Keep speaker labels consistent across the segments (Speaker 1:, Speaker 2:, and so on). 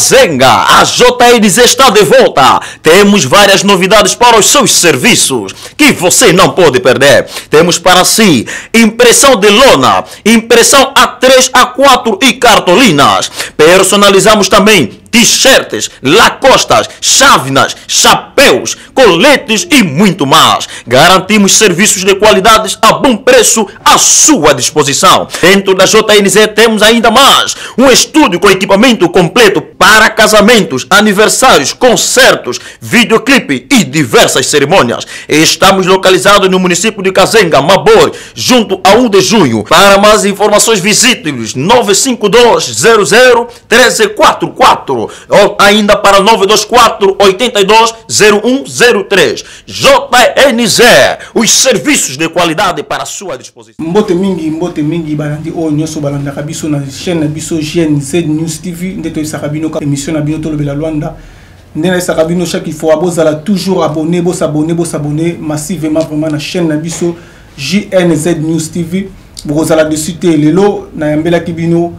Speaker 1: Cazenga, a JNZ está de volta. Temos várias novidades para os seus serviços que você não pode perder. Temos para si impressão de lona, impressão A3, A4 e cartolinas. Personalizamos também t-shirts, lacostas, chávenas, chapéus, coletes e muito mais. Garantimos serviços de qualidade a bom preço à sua disposição. Dentro da JNZ temos ainda mais um estúdio com equipamento completo para casamentos, aniversários, concertos, videoclipe e diversas cerimônias. Estamos localizados no município de Cazenga, Mabor, junto a 1 de junho. Para mais informações, visite-nos 952 00 1344 ou ainda para 924 82 0103. JNZ, os serviços de qualidade para a sua disposição.
Speaker 2: Mbote mingi balandi oyo nyonso balandaka biso na chaîne na biso GNZ News TV. Nde toyebisaka bino ka émission na bino Tolobela Lwanda. Nde nayebisaka bino chaque fois, bozala toujours abonné, bosabonner, bosabonner massivement vraiment na chaîne na biso JNZ News TV, bokozala déçus te. Lelo nayambelaki bino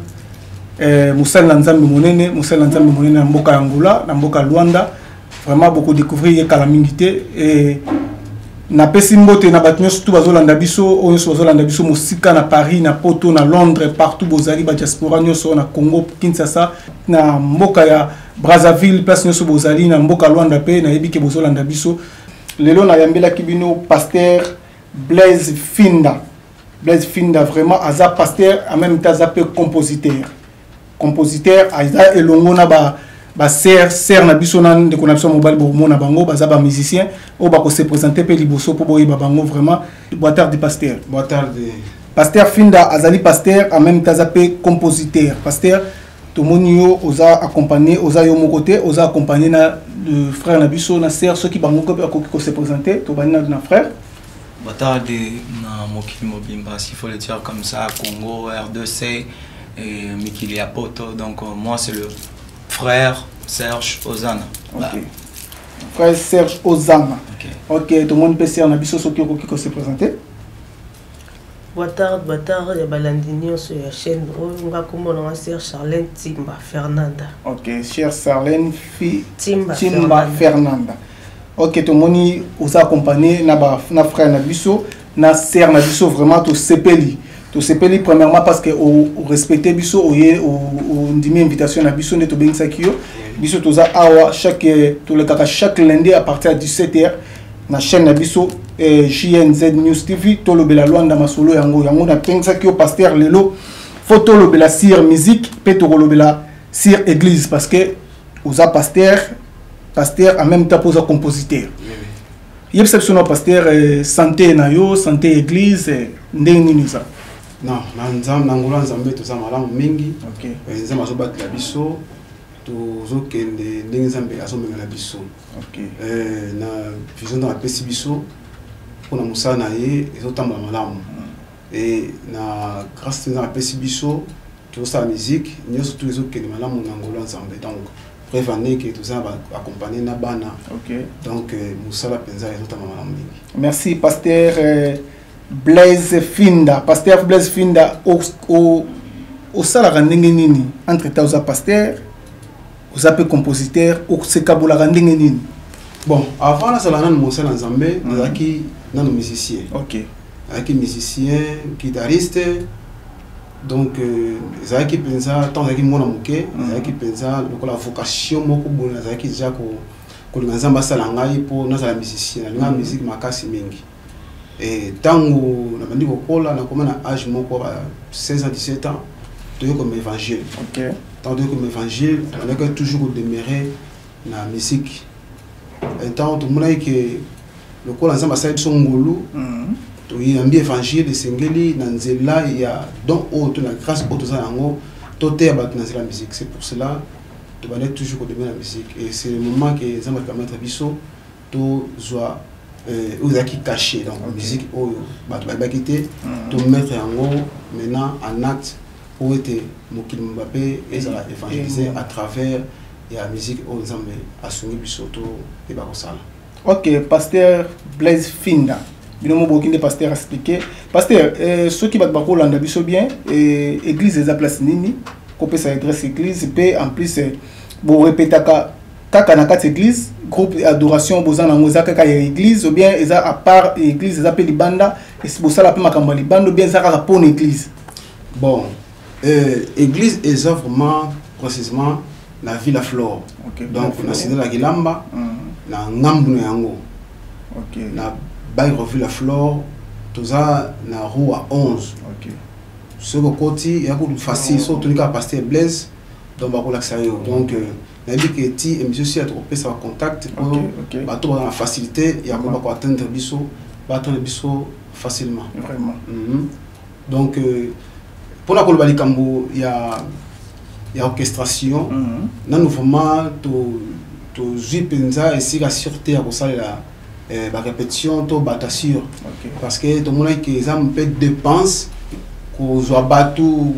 Speaker 2: mosali na Nzambe monene, mosali na Nzambe monene na mboka ya Angola, na mboka ya Lwanda. Vraiment bokodécouvrir ye kala mingi te. Napesi mbote na bato nyonso tu bazolanda biso, oyo nyonso bazolanda biso mosika, na Paris, na Poto, na Londres, partout bozali, badiaspora nyonso, na Congo Kinshasa, na mboka ya Brazzaville, place nyonso bozali na mboka Lwanda mpe nayebi ke bozolanda biso. Lelo nayambelaki bino pasteur Blaise Finda. Blaise Finda vraiment aza pasteur, en même temps aza mpe compositeur. Compositeur aza elongo na ba basœur, sœur na biso na ndeko na biso mobali. Bokomona bango baza bamusicien oyo bakose présenter mpe liboso mpo boyeba bango vraiment. Boa tarde, pasteur.
Speaker 3: Boa tarde.
Speaker 2: Pasteur Finda azali pasteur, en même temps aza mpe compositeur. Pasteur, tomoni yo oza accompagné, oza yo moko te, oza accompagné na le frère na biso na sœur. Soki bango mpe akoki kose présenter, tobandi na frère.
Speaker 4: Boa tarde na mokili mobimba, s'il faut le dire comme ça, Congo, R2C et mikili ya Poto. Donc moi, c'est le frère Serge Ozana.
Speaker 2: Ok. Bah. Frère Serge Ozana. Ok, tomoni mpe sœur na biso, soki okoki kose présenter.
Speaker 5: Boa tarde, boa tarde ya balandi nyonso ya chaîne oyo. Nga kombo na nga sœur Charlène Timba Fernanda.
Speaker 2: Ok, sœur Charlène Fi
Speaker 5: Timba.
Speaker 2: Timba Fernanda. Ok, tomoni oza accompagné na, ba, na frère na biso na sœur na biso. Vraiment tosepeli, tosepeli premièrement parce que orespecte biso, oye, ondimi invitation na biso nde tobengisaki yo. Biso toza awa chaque, tolekaka chaque lundi à partir ya 17 h na chaîne na biso JNZ News TV, Tolobela Lwanda, masolo yango. Yango nabengisaki yo, pasteur. Lelo faut tolobela sur musique mpe tokolobela sur église, parce que oza pasteur, pasteur en même temps mpo oza compositeur. Yebisa biso na pasteur, santé na yo, santé église, ndenge nini eza?
Speaker 3: Non, na Nzambe, na ngolu ya Nzambe, toza malamu mingi.
Speaker 2: Ok.
Speaker 3: Nzambe azobatela biso, tozokende ndenge Nzambe azomemela biso.
Speaker 2: Ok.
Speaker 3: Na vision Nzambe apesi biso mpona mosala na ye ezotambola malamu e na grâce Nzambe apesi biso, tozosala musique nyonso tu ezokende malamu na ngolu ya Nzambe. Donc preuve ane ke toza accompagné na bana.
Speaker 2: Ok.
Speaker 3: Donc mosala mpenza ezotamba malamu mingi.
Speaker 2: Merci, pasteur Blaise Finda. Pasteur Blaise Finda, osalaka ndenge nini entre temps oza pasteur, oza mpe compositeur? Osekabolaka ndenge nini?
Speaker 3: Bon, avant nazala nanu mosala ya Nzambe, nazalaki nanu musicien.
Speaker 2: Ok.
Speaker 3: Nazalaki musicien guitariste. Donc ezalaki mpenza ntango nazalaki mwana moke, ezalaki mpenza lokola vocation moko boye. Nazalaki deja kolinga Nzambe asala ngai mpo nazala musicien. Nalinga musique makasi mingi. Ntango nabandi kokola, nakoma na age moko ba 16 ans, 17 ans, toyei koma évangile.
Speaker 2: Ok.
Speaker 3: Ntango toyei koma évangile, tobandaki toujours kodemeurer na musique. Ntango tomonaki ke lokola Nzambe asali biso ngolu, toyambi évangile, esengeli na nzela ya don oyo to na grâce oyo toza yango, toteya bato na nzela ya musique. C'est pour cela tobandaki toujours kodemeurer na musique et c'est le moment ke Nzambe apermettre biso tozwa oyo ezalaki caché, donc musique oyo bato bayebaki te, tomettre yango maintenant en acte po ete mokili mobimba mpe ezala évangélisé à travers ya musique oyo Nzambe asungi biso toyeba kosala.
Speaker 2: Ok, pasteur Blaise Finda, bino mo bokoki nde pasteur expliqué. Pasteur, soki bato bakolanda biso bien, église eza place nini? Kopesa adresse église mpe en plus, Borepetaka kaka na kati église? Groupe adoration boza nango eza kaka ya église ou bien eza à part église, eza mpe libanda, bosala mpe makambo ya libanda, ou bien eza kaka mpona église?
Speaker 3: Bon, église eza vraiment précisément na Villa Flore. Donc na cité ya Kilamba, na ngambu na yango, na bairro Villa Flore, toza na rue 11. Soki okoti, ya kutu facile, so otuni kaka pasteur Blaise, donc bakolakisa yo. Donc nayebi ke ti émission si ya tokopesa bacontact po bato baza na facilité ya koyeba koatteindre biso, baatteindre biso facilement.
Speaker 2: Vraiment.
Speaker 3: Donc mpona koloba likambo ya orchestration, nanu vraiment tozwi mpenza esika sûreté ya kosalela barépétition to bato assure, parce que tomonaki ke eza mpe dépense kozwa bato,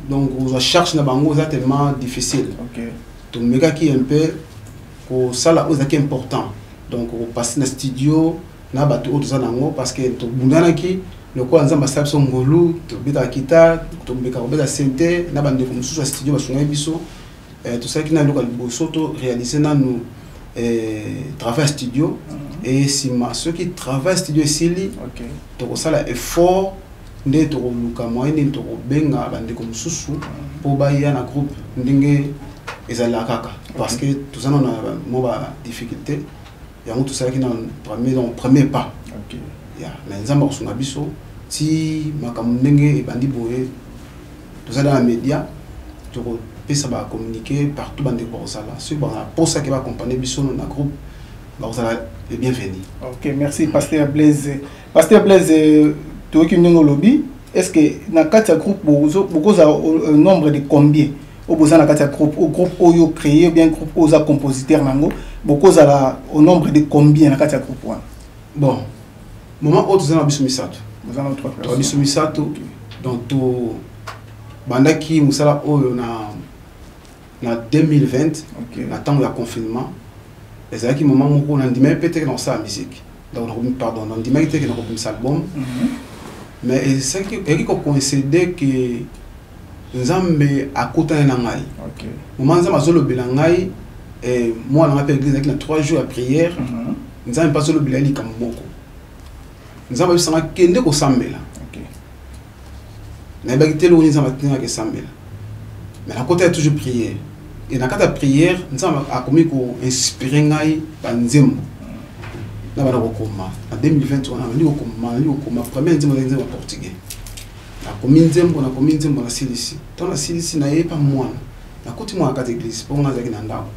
Speaker 3: donc kozwa charge na bango eza tellement difficile. Tomekaki un peu kosala oyo ezalaki important, donc kopase na studio na bato oyo toza nango, parce que tobundanaki lokola Nzambe asala biso ngolu, tobetaka guitare, tomekaka kobeta synthé na bandeko mosusu ya studio basungaki biso. Tosalaki na eloko ya liboso, to réalise nanu travail ya studio, e nsima soki travail ya studio esili, tokosala effort nde tokoluka moyen nini tokobenga bandeko mosusu mpo baya na groupe ndenge ezalaka kaka, parce que toza nano na mwa badifficulté. Yango tosalaki na premier, donc premier pas. Ya, mais Nzambe akosunga biso ti makambo ndenge ebandi boye, tozali na média, tokopesa bacommuniqué partout. Bandeko bakozala, soki bazala mposaki baaccompagne biso na groupe, bakozala le bienvenu.
Speaker 2: Ok, merci pasteur Blaise. Pasteur Blaise, toyoki ndenge olobi. Est ce que na kati ya groupe bokozala nombre de combien oyo boza na kati ya groupe, o groupe oyo créé, bien groupe oyo oza compositeur nango, bokozala au nombre de combien na kati ya groupe wana?
Speaker 3: Bon, moment oyo toza na biso misato.
Speaker 2: Boza na trois?
Speaker 3: Toza biso misato. Donc tobandaki mosala oyo na 2020, na ntango ya confinement. Ezalaki moment moko nandimaki mpe teke na kosala musique, donc pardon, nandimaki teke na kobimisa album, mais ezalaki kocoïncide ke Nzambe akutani na ngai. Moment Nzambe azolobela ngai, mwana ngai mpe église ezalaki na 3 jours ya prière. Nzambe mpe azolobela ye likambo moko, Nzambe ayebisanga: "Kende kosambela." Nayebaki te eloko nini Nzambe atindaki esambela, mais nakota ya toujours prière, e na kati ya prière Nzambe akomi koinspire ngai banzembo na banda kokoma. Na 2020 wana nabandi kokoma, nabandi kokoma. Premier nzembo ezalaki nzembo ya portugais. Nakomi nzembo, nakomi nzembo, nasilisi. Ntango nasilisi, nayepa mwana, nakoti mwana kati église, mpo nga azalaki na ndako.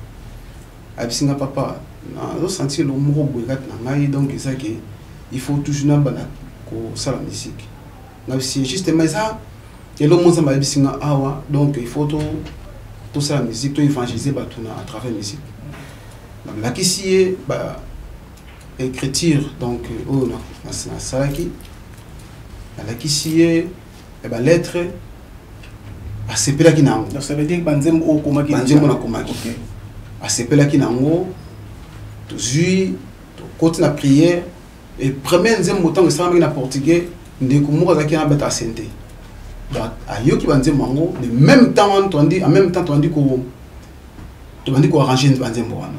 Speaker 3: Ayebisi nga: "Papa, nazosentir eloko moko boye kati na ngai, donc eza ke il faut toujours nabanda kosala musique." Nabisi: "Justement, eza eloko mo Nzambe ayebisi nga awa, donc il faut to tosala musique, to évangéliser bato na à travers musique." Nalakisi ye ba écriture, donc oyo nasalaki, nalakisi ye balettre, asepelaki na yango.
Speaker 2: Donc ça veut dire banzembo oyo okomaki?
Speaker 3: Banzembo nakomaki, asepelaki na yango. Tozwi, tokoti na prière, et premier nzembo ntango esalamaki na portugais, ndeko moko azalaki na beta synthé, donc ayoki banzembo yango. De même temps wana toandi, en même temps tobandi koarrange banzembo wana,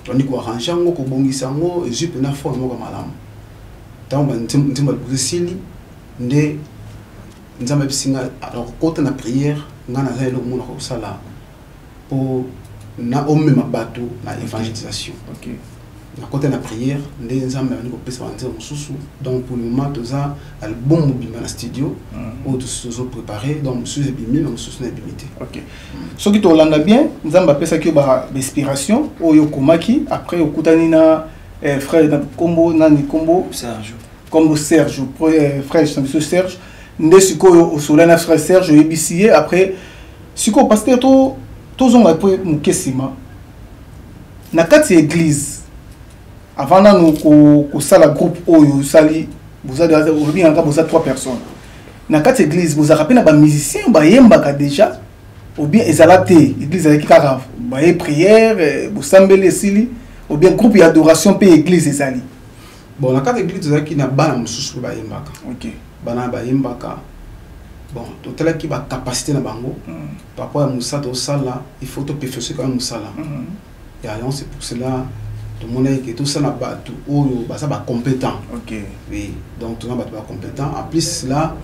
Speaker 3: tobandi koarrange yango, kobongisa yango, ezwi mpena forme moko malamu. Ntango nzembo ya liboso esili, nde Nzambe ayebisi nga: "Alors kota na prière, nga naza eloko mona kosala mpo na omema bato na évangélisation." Nakota na prière, nde Nzambe abandi kopesa banzembo mosusu. Donc pour le moment toza album mobimba na studio oyo tozoprépare, donc mosusu ebimi, mais mosusu na ebimi te.
Speaker 2: Ok, soki tolanda bien, Nzambe apesaki yo bainspiration oyo okomaki, après okutani na frère na kombo nani, kombo?
Speaker 4: Serge.
Speaker 2: Kombo Serge, frère na biso Serge. Nde sikoyo osola na frère Serge, oyebisi ye. Après sikoyo, pasteur, tozonga mpe moke nsima na kati ya église. Avant nanu kosala groupe oyo osali, olobi yanga boza trois personnes na kati ya église, bozalaka mpe na bamusicien bayembaka déjà, ou bien ezala te, église ezalaki kaka baye prière, bosambeli, esili, ou bien groupe ya adoration mpe église ezali?
Speaker 3: Bon, na kati ya église tozalaki na bana mosusu mpe bayembaka. Bana bayembaka. Bon, totalaki bacapacité na bango par rapport ya mosala tosala. Il faut toperfectionner quand même mosala ya yango. C'est pour cela tomonaki ke tosala bato oyo baza bacompétent. Oui, donc toza bato bacompétent. En plus là,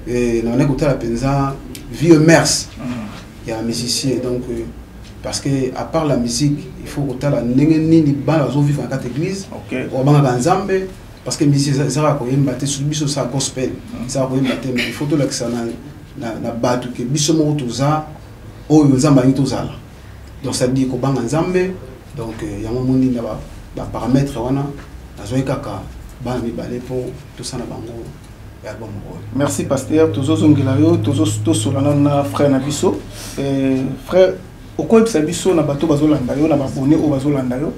Speaker 3: nabandaki kotala mpenza vie et mœurs ya musicien. Donc parce que à part la musique, il faut kotala ndenge nini bana bazovivre na kati église, obangaka Nzambe, parce que musique ezalaka koyemba te. Surtout biso osala gospel, ezalaka koyemba te, mais il faut tolakisa na bato ke biso moko toza oyo Nzambe alingi tozala. Donc ça dit kobanga Nzambe. Donc yango moni na baparamètre wana, nazwaki kaka bana mibale mpo tosala bango album oyo.
Speaker 2: Merci, pasteur. Tozozongela yo, tosola nano na frère na biso. Frère, okoyebisa biso na bato bazolanda yo, na babone oyo bazolanda yo,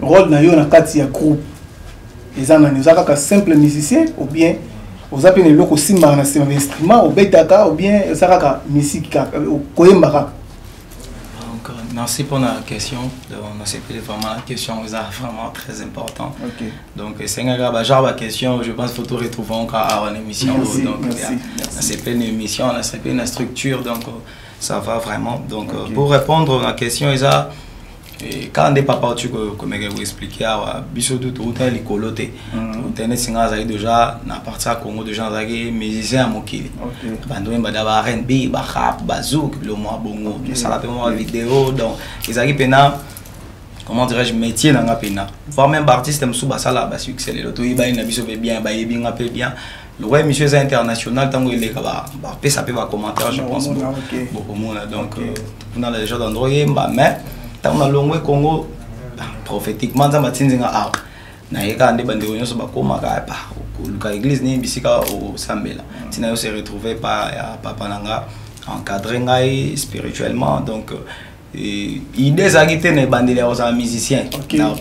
Speaker 2: rôle na yo na kati ya groupe eza nani? Oza kaka simple musicien ou bien oza mpe na eloko osimbaka na nsima, bainstrument obetaka, ou bien eza kaka musique, kaka koyemba kaka?
Speaker 4: Donc, merci pour la question. On a vraiment la question est vraiment très important. Donc, c'est un genre de question, je pense qu'il faut tout retrouver encore à une émission.
Speaker 2: Merci,
Speaker 4: donc,
Speaker 2: merci.
Speaker 4: C'est une émission, c'est une structure, donc ça va vraiment. Donc, pour répondre à la question, Isa, quand des papa tu comme vous expliquer awa, biso tout tout likolo te, tout neti nga azali déjà na parti ya Congo, déjà azalaki musicien ya mokili, bando oyemba da ba R&B, ba rap, ba zouk, bilo mwa bongo, tosala mpe mwa vidéo. Donc ezalaki mpena, comment dirais-je, métier na nga mpena, voire même baartiste mosusu basala basuccès lelo, toyebani na biso mpe bien, bayebi nga mpe bien. Lokola émission eza international, ntango eleka bapesa mpe bacommentaire, je pense bokomona. Donc kuna déjà dans oyemba, mais ntango nalongwe Congo, prophétiquement Nzambe atindi nga awa. Nayeka nde bandeko nyonso bakomaka pa koluka église nini bisika osambela, ntina yo se retrouver pa ya papa na nga, encadre ngai spirituellement. Donc idée ezalaki te na ebandeli ya kozala musicien.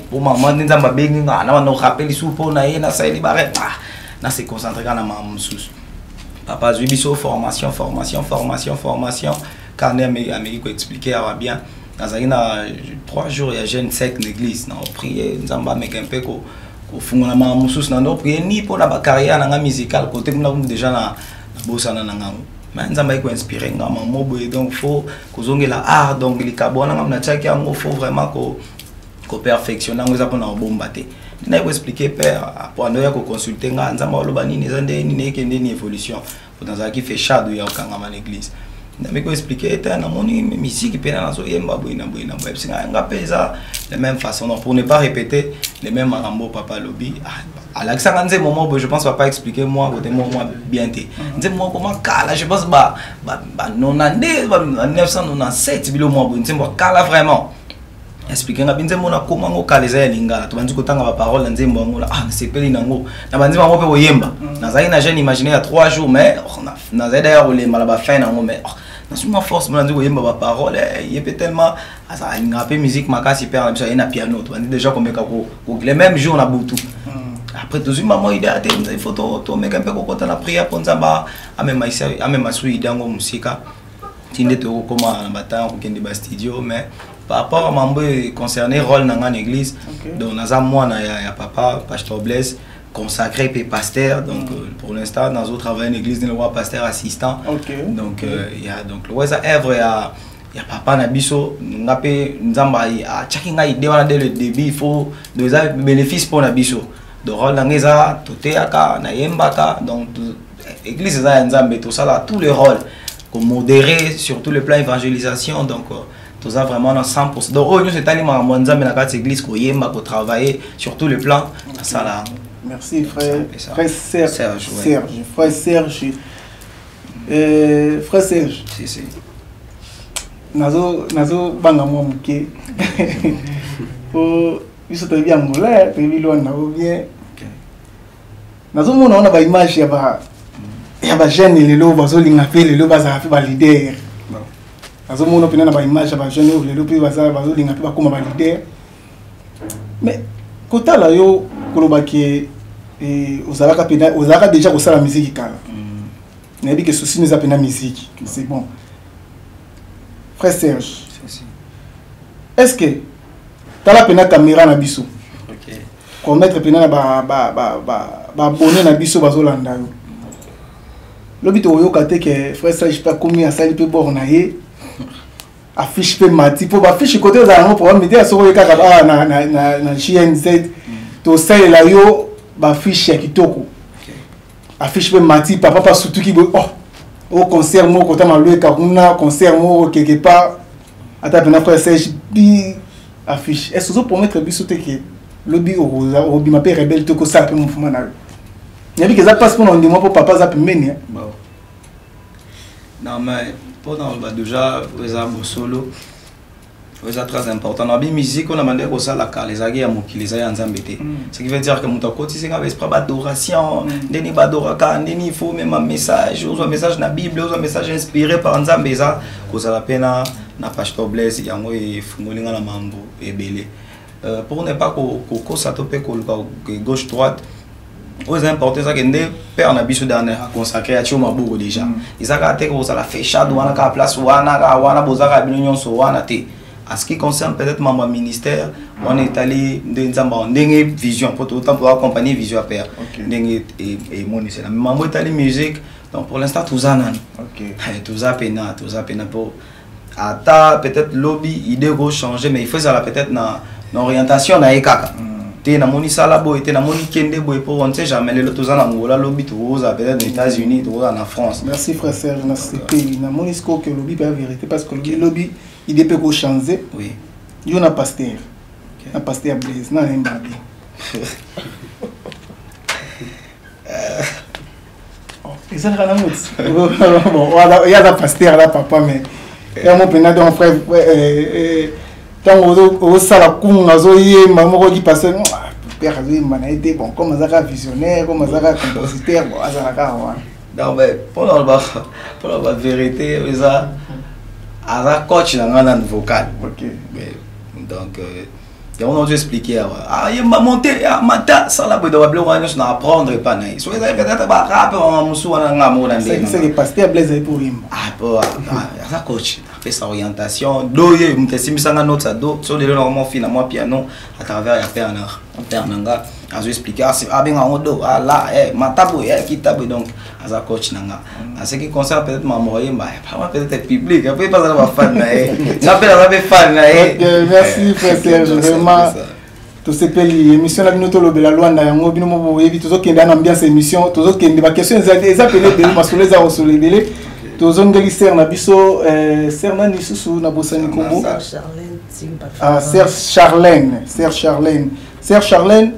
Speaker 4: Po mama nde Nzambe abengi nga na banda orape lisusu mpo na ye, nasaleli bare, na se concentre kaka na makambo mosusu. Papa azwi biso formation, formation, formation, formation, car nde ameki koexpliquer awa bien. Nazalaki na 3 jours ya jeûne sec na église, na oprier Nzambe ameka mpe kofungola makambo mosusu. Na ndo prier ni mpo na bacarrière na nga musicale côté kuna déjà na nabosana na ngango, mais Nzambe ayi koinspire nga mamo boye. Donc faut kozongela art. Donc likabo wana nga natiaki yango, faut vraiment koperfectionne yango, eza mpona kobomba te. Nde nayi koexpliquer père po ando ya koconsulte nga Nzambe aloba nini, eza nde nini, ekende nini, évolution, po nazalaki fechado ya kokangama na église. Ndambi koexpliquer te, namoni musique mpena nazoyemba boye na boye na boye, bisinga nga mpe eza la même façon. Donc pour ne pas répéter les mêmes makambo papa alobi, alakisanga nzembo moko boye. Je pense papa expliquer moi côté mo mwa bien te, nzembo moko koma kala, je pense ba 92, ba 997, bilo mwa boye, nzembo kala vraiment. Explique nga binzembo nakoma ngo kala, eza ya lingala. Tobandi kotanga baparole na nzembo yango, ah, nasepeli nango na banzembo yango mpe koyemba. Nazalaki na jeûne imaginaire ya 3 jours, mais oh, nazali d'ailleurs kolemba na bafin nango, mais oh, nazwi mwa force mona nzi koyemba baparole. Ye mpe tellement alingaka mpe musique makasi, père na biso aye na piano, tobandi déjà komeka le même jour na butu. Après tozwi mama idée te, il faut tomeka mpe kokota na prière mpo Nzambe amema su idée yango mosika, ti nde tokokóma na batemps kokende bastudio. Mais par rapport à mambo concerné rôle na nga na église, donc naza mwana ya papa pasteur Blaise, consacré pe pasteur. Donc pour l'instant nazo travailler na église le roi pasteur assistant. Donc ya donc le eza œuvre ya papa na biso. Nga mpe Nzambe atiaki ngai idée wana dès le début, il faut donc eza bénéfice mpo na biso. Donc rôle na ngai eza toteyaka, nayembaka. Donc église eza ya Nzambe, tosala tous les rôles, komodérer sur tout le plan évangélisation. Donc toza vraiment na 100. Donc oyo nyonso etali makambo ya Nzambe na kati ya église, koyemba, kotravailler sur tout le plan, nasala yango.
Speaker 2: Merci, frère, frère Serge.
Speaker 4: Serge, ouais.
Speaker 2: Serge, frère Serge, frère Serge.
Speaker 4: Si, si.
Speaker 2: Nazo banga mwa moke po biso toyebi Angola, toyebi Lwanda o bien. Nazomona wana baimage ya bajeune lelo bazolinga mpe lelo bazala mpe baleader. Nazomona mpena na baimage ya bajeune oyo lelo mpe bazolinga mpe bakóma baleader, mais kotala yo kolobaki ozalaka mpena, ozalaka déjà kosala miziki kala. Nayebi ke souci eza mpena miziki, c'est bon. Frère Serge, est ce que tala mpena caméra na biso, promettre mpena na baabonné na biso bazolanda yo. Lobi tokoyoka te ke frère Serge mpe akomi asali mpe bord na ye, affiche mpe mati, mpo baaffiche kote ezala yango problème te. Soki oye kaka awa na GNZ, tosalela yo baaffiche ya kitoko. Affiche mpe mati, papa mpe asutuki boye, oh, o concert moko kota malweka kuna, concert moko quelque part, ata mpena frère Serge bi affiche. Est ce ozopromettre biso te ke lobi okobima mpe rebelle te, okosala mpe mouvement na yo? Nayebi ke eza mpasi mpona ondima mpo papa aza pembeni, eh.
Speaker 4: Bon. Non, mais mpona koloba déjà eza bosolo, eza très important. Na bi musique oyo na bandeki kosala kala ezalaki ya mokili, eza ya Nzambe te. Ce qui veut dire que moto akotisi nga baesprit baadoration, ndeni baadoraka, ndeni il faut mema message, ozwa message na Bible, ozwa message inspiré par Nzambe. Eza kozala mpe na pasteur Blaise, yango efungoli nga na mambo ebele. Pour ne pas kokosa to mpe koluka gauche droite, oyo eza important ezake nde père na biso dernier aconsacré, atie maboko déjà. Eza kaka te kozala fechade wana kaka place wana, kaka wana boza kaka bino nyonso wana te. En ce qui concerne peut-être mambo ya ministère wana, etali nde Nzambe ndenge vision, po totambo accompagner vision ya père ndenge emonisela. Mais mambo etali musique, donc pour l'instant toza nani, toza pena, toza pena po ata peut-être lobi idée ko changer, mais il faut ezala peut-être na orientation na ye kaka te. Namoni sala boye te, namoni kende boye, po on ne sait jamais. Lelo toza na Angola, lobi tokozala peut-être na États-Unis, tokozala na France.
Speaker 2: Merci frère Serge, nasepeli. Namoni sikoyo ke olobi mpe ya vérité, parce que olobi lobi idée mpe kochange.
Speaker 4: Oui.
Speaker 2: Yo na pasteur, na pasteur Blaise, na nayemba bien. Ezalaka nango ti bon, ye aza pasteur, aza papa, mais yango mpena donc frère, ntango ozosala kunga, azoyemba moko oki pasteur, père azoyemba na ye te. Bon, comme aza kaka visionnaire, comme aza kaka compositeur, bon, azala kaka wana.
Speaker 4: Non, mais mpona bavérité, eza aza coach na ngai nanu vocal. Mais, donc yango nazo expliquer awa, ah, yemba, monte, ah, mata, sala boye. Donc babiloko wana nyonso na apprendre epa na ye. Soki ezali peut-être barape wana mosu wana, nga moko na
Speaker 2: ndenge pasteur Blaise ayi mpo oyemba.
Speaker 4: Ah, po aza coach, apesa orientation do. Ye moto esimbisanga note ya do. So lelo nango mofina mwa piano à travers ya père na nga, azo expliquer, abenga yango do, ala mata boye, kita boye. Donc aza coach na nga. En ce qui concerne peut-être mambo oyemba, vraiment peut-être public mpe bazala bafan na ye, nga mpe naza mpe fan na ye.
Speaker 2: Merci frère Serge, vraiment tosepeli. Émission na bino Tolobela Lwanda, yango bino moko boyebi, tozokende na ambiance émission, tozokende baquestion eza pene ebele, masolo eza kosolo ebele. Tozongeli sœur na biso, sœur nani lisusu? Na bosani kombo. Ah, sœur Charlène, sœur Charlène, sœur Charlène,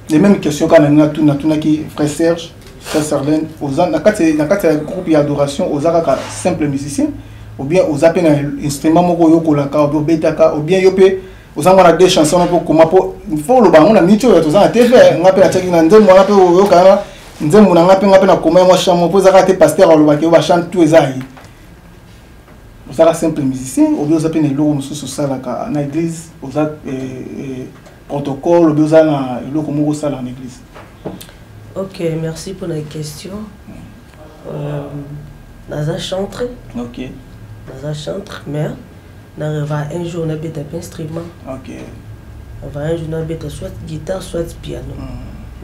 Speaker 2: les mêmes questions kaka na ngai natunaki frère Serge. Frère Charlène, oza na kati ya groupe ya adoration, oza kaka simple musicien ou bien oza mpe na instrument moko oyokolaka, obi obetaka, ou bien yo mpe oza mwana deux chansons mpo koma, mpo fo oloba yango na minute oyo toza na TV? Nga mpe natiaki na nzembo wana mpe oyokana nzembo na nga mpe, nga mpe nakoma ya mwa chant moko, mpo eza kaka te pasteur alobaki oyo bachant tout eza ye. Ozalaka simple musicien ou bien oza mpe na eloko mosusu osalaka na église? Oza protocole ou bien oza na eloko moko osalaka na église?
Speaker 5: Ok, merci pour la question. Naza chantre. Naza chantre, mais narêva un jour nabeta mpe instrument. Va un jour nabeta soit guitare, soit piano.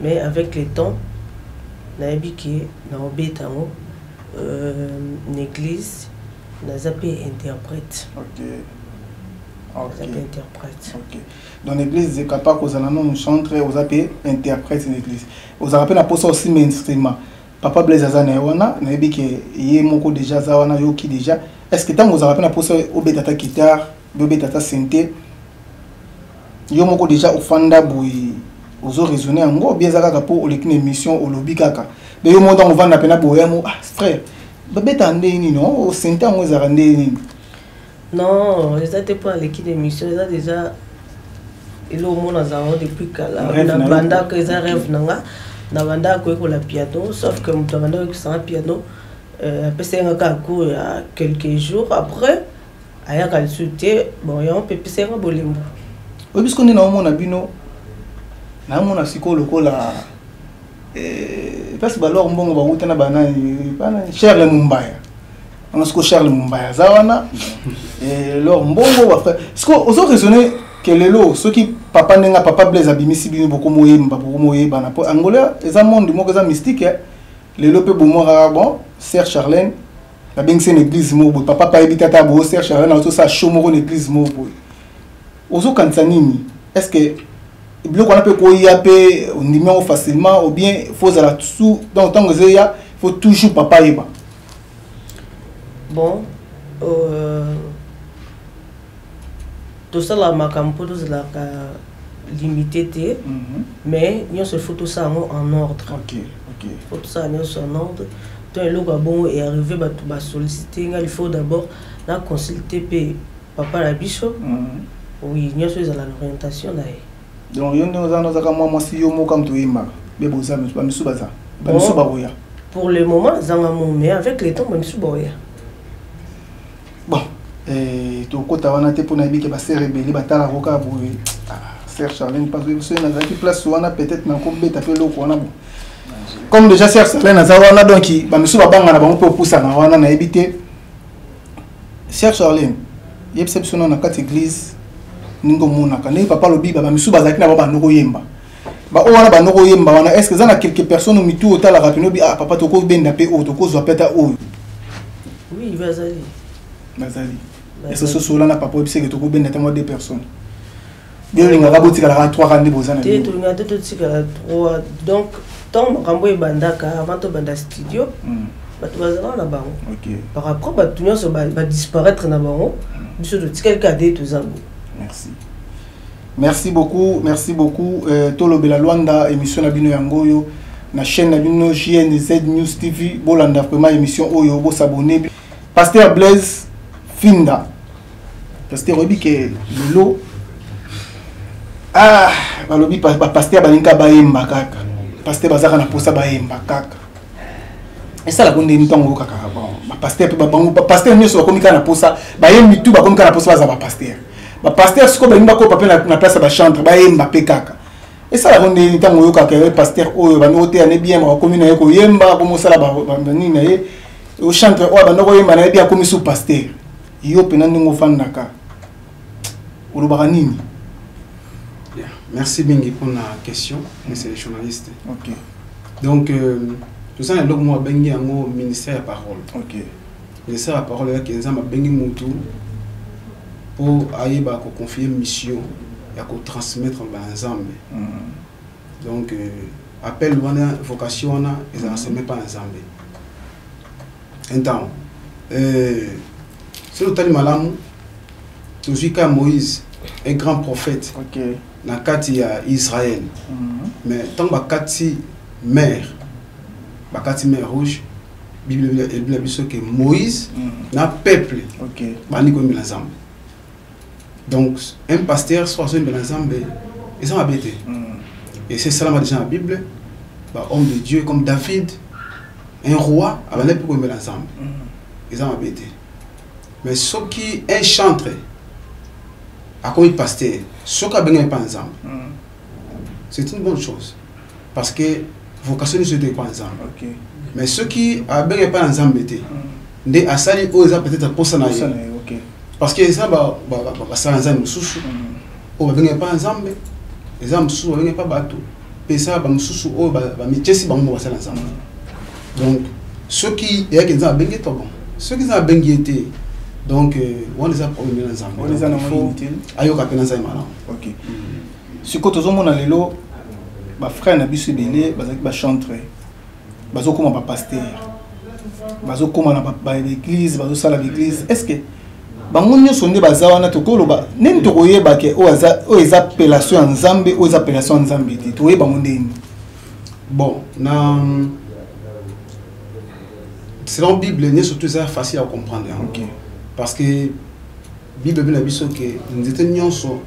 Speaker 5: Mais avec le temps, nayebi ke naobeta yango. Na église naza mpe interprète. Naza mpe interprète.
Speaker 2: Ok, dans l'église ekapa kozala nanu chantre, oza mpe interprète na église, ozalaka mpe na mposa osimba instrument. Papa Blaise aza na ye wana, nayebi ke ye moko déjà aza wana, yoki déjà. Est ce que ntango ozalaka mpe na mposa obeta ata guitare, obeta ata synthé, yo moko déjà ofanda boye ozo raisonner yango, bien eza kaka mpo oleki na émission olobi kaka de yo moko? Ntango ovanda mpena boye yango, ah frère, babetaka ndenge nini synthé yango, ezalaka ndenge nini?
Speaker 5: Non, eza te mpo aleki na émission. Eza déjà eloko mona azala depuis kala. Nabandaka, eza rêve na nga, nabandaka koyekola piano, sauf que moto abandaka koyekisanga piano apesaki nga kaka cours ya quelques jours, après ayaka lisusu te. Bon, yango mpe epesaki nga bolembo.
Speaker 2: Oyebi siko nde naomona bino, naomona sikoyo lokola place balor mbongo bawuta na banani, banani, Charles Mumbaya wana. Siko Charles Mumbaya aza wana, lor mbongo bafrère. Siko ozo raisonner ke lelo soki papa, ndenge papa Blaise abimisi bino, bokomoyemba, bokomoyebana, mpo Angola eza monde moko eza mystique. Lelo mpe bomwaka bon sœur Charlène babengisi na église moko boye, papa mpe ayebi tata boye, sœur Charlène azosala show moko na église moko boye, ozokanisa nini? Est ce que biloko wana mpe koya mpe ondimi yango facilement, ou bien faut ozala sous, donc ntango ezoya faut toujours papa ayeba?
Speaker 5: Bon, tosala makambo mpo tozalaka limité te, mais nyonso il faut tosala yango en ordre. Faut tosala nyonso en ordre. To eloko ya bongo earrive, bato basollicite ngai, il faut d'abord na consulte mpe papa na biso. Oui, nyonso ezala na orientation na ye.
Speaker 2: Donc yo ndenge oza, ozaka mwa mwasi, yo moko moto oyembaka, mpe boza bamisu, baza bamisu bakoya?
Speaker 5: Pour le moment ezanga mo, mais avec le temps bamisu bakoya.
Speaker 2: Bon, tokota wana te, mpona yebi ke basœur ebele batalaka kaka boye. Sœur Charlène, parce que soki nazalaki place wana, peut-être nakobeta mpe eloko wana. Bon, comme déjà sœur Charlène aza wana, donc bamisu babanga na bango mpe opusana wana, nayebi te. Sœur Charlène, yebisa biso na kati église ndenge omonaka, ndenge papa alobi, bamisu bazalaki na bao bando koyemba, baoyo wana bando koyemba wana, est ce que eza na quelques personnes mitu otalaka pene obi: "Ah papa, tokobenda mpe oyo, tokozwa mpe ata oyo"?
Speaker 5: Oui, bazali.
Speaker 2: Bazali. Est ce que sosola na papa, oyebiseke tokobenda ata mwa deux personnes? Bino olingaka botikalaka trois kaka nde boza na?
Speaker 5: Te, tolingaka te totikala trois. Donc ntango makambo ebandaka, avant tobanda studio, bato bazalaka na bango. Par rapport bato nyonso badisparaître na bango, biso totikali kaka nde toza bo.
Speaker 2: Merci, merci beaucoup, merci beaucoup. Tolobela Lwanda, émission na bino yango oyo na chaîne na bino JNZ News TV. Bolanda vraiment émission oyo, bosabone. Pasteur Blaise Finda, pasteur, oyebi ke lelo, ah, balobi bapasteur balingi bayemba kaka, pasteur bazaka na mposa bayemba kaka. Esalaka ndeni ntango oyokaka bapasteur mpe bango bapasteur nyonso bakomi kaka na mposa bayembi tu, bakomi kaka na mposa baza bapasteur? Bapasteur sikoyo balingi bakopa mpe na place ya bachantre, bayemba mpe kaka. Esalaka ndeni ntango oyokaka ye pasteur oyo bandi koteya ne bien, bakomi na ye koyemba, komosala banini na ye, ochantre oyo bandi koyemba na ye bien, akomi su pasteur? Yo mpena ndenge ofandaka, olobaka nini?
Speaker 3: Yeah. Merci mingi mpona question, monsieur le journaliste. Donc toza na eloko moko babengi yango ministère ya parole. Ministère ya parole eyaki, Nzambe abengi mutu mpo ayeba koconfie mission ya kotransmettre banzambe. Donc appel wana, vocation wana ezalaka seme mpa na Nzambe. Ntango soki totali malamu, tozwi ka Moïse, un grand prophète na kati ya Israël. Mais ntango bakati mer, bakati mer Rouge, Bible elobi na biso ke Moïse na peuple bandi koyembela Nzambe. Donc un pasteur so azoyembela Nzambe, eza mabe te. Et c'est esalama déjà na Bible, bahomme de Dieu comme David, un roi, abandaki mpe koyembela Nzambe, eza mabe te. Mais soki un chantre akomi pasteur, soki abengami mpa Nzambe, c'est une bonne chose, parce que vocation nyonso ete epa Nzambe. Mais soki abengami epa na Nzambe te, nde asali oyo eza peut-être posa na ye, parce que eza basala Nzambe mosusu oyo babengami epa Nzambe, eza mosusu babengami epa bato, mpe eza bamosusu oyo bamitiesi bango mo basala Nzambe. Donc soki eyaki Nzambe abengi to, bon, soki Nzambe abengi ye te, donc wana eza problème na Nzambe, ayoka mpe na Nzambe malamu.
Speaker 2: Ok, sikoyo tozomona lelo bafrère na biso ebele bazalaki bachantre, bazokóma bapasteur, bazokóma na baeglise, bazosala baeglise. Est ce que bango nyonso nde baza wana, tokoloba nini? Tokoyeba ke oyo eza appellation ya Nzambe, oyo eza appellation ya Nzambe te, tokoyeba ngo ndeni?
Speaker 3: Bon, na selon Bible nyonso to eza facile à comprendre yango, parce que Bible ebi na biso ke nzete nyonso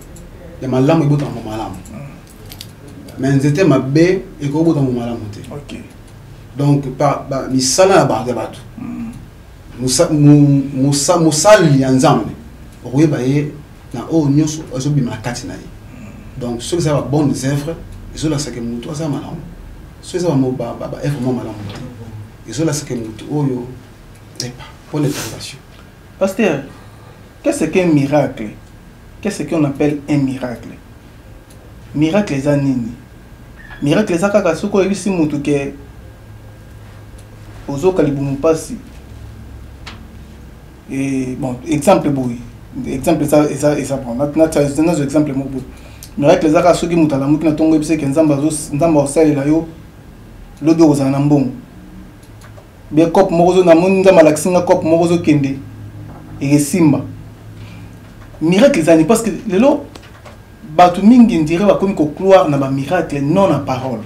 Speaker 3: ya malamu ebotaka mo malamu, mais nzete mabe ekobota mo malamu te. Donc misala ya bato, mosali ya Nzambe okoyeba ye na oyo nyonso ezobima na kati na ye. Donc soki eza babonnes œuvres, ezolakisaka motu aza malamu. Soki eza baœuvre mwa malamu te, ezolakisaka motu oyo epa point d'interrogation.
Speaker 2: Pasteur, qu'est-ce qu'un miracle? Qu'est-ce qu'on appelle un miracle? Miracle eza nini? Miracle eza kaka soki oyebisi motu ke Ozoka libumu mpasi. Et bon, exemple boye, exemple eza eza eza bon, nazo exemple moko boye. Miracle eza kaka soki moto alamuki na ntongo, oyebiseke Nzambe, Nzambe akosalela yo lobi, okozala na mbongo bien. Cope moko namoni, Nzambe alakisi nga cope moko ozokende, ekesimba. Miracle ezali parce que lelo bato mingi ndire bakomi kocroire na bamiracle, non na parole.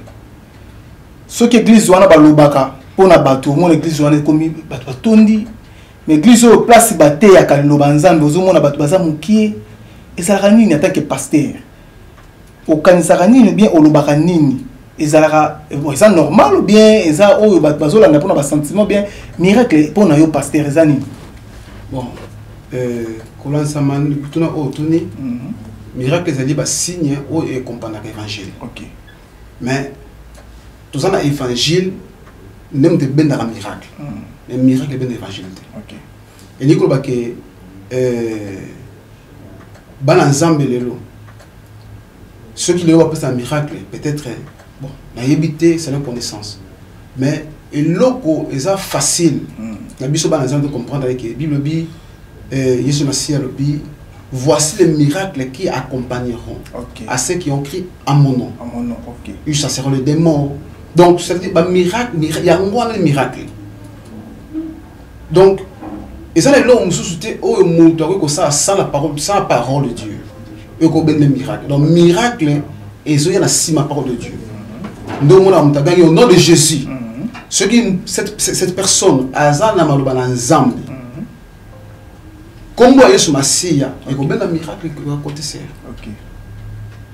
Speaker 2: Soki église wana balobaka mpona bato, omona église wana ekomi bato batondi, mais église oyo place bateyaka liloba Nzambe, ozomona bato baza mokie. Ezalaka nini? En tant que pasteur, okanisaka nini bien, olobaka nini? Ezalaka eza normal ou bien eza oyo bato bazolanda mpona basentiment bien? Miracle mpona yo, pasteur, eza nini?
Speaker 3: Bon, kolansama tuna oyo otuni, miracle ezali basigne oyo eaccompagnaka évangile. Mais toza na évangile nde moto ebendaka miracle, mais miracle ebenda évangile te. Elingi koloba ke bana Nzambe lelo, soki lelo bapesa miracle, peut-être, bon, nayebi te, c'est une connaissance, mais eloko eza facile na biso bana Nzambe comprendre ke Bible bi Yesu Masiya alobi: "Voici les miracles qui accompagneront à ceux qui ont cru à mon nom."
Speaker 2: À mon nom, ok.
Speaker 3: Ils chasseront les démons. Donc ça veut dire ba miracle, yango wana miracle. Donc eza na eloko mosusu te oyo moto akoki kosala sans la parole, sans la parole de Dieu, ekobenda miracle. Donc miracle ezoya na nsima parole de Dieu. Nde omona moto agangi "Au nom de Jésus", soki cette personne aza na maloba na Nzambe, nkombo ya Yesu Masiya ekobenda miracle côté ser.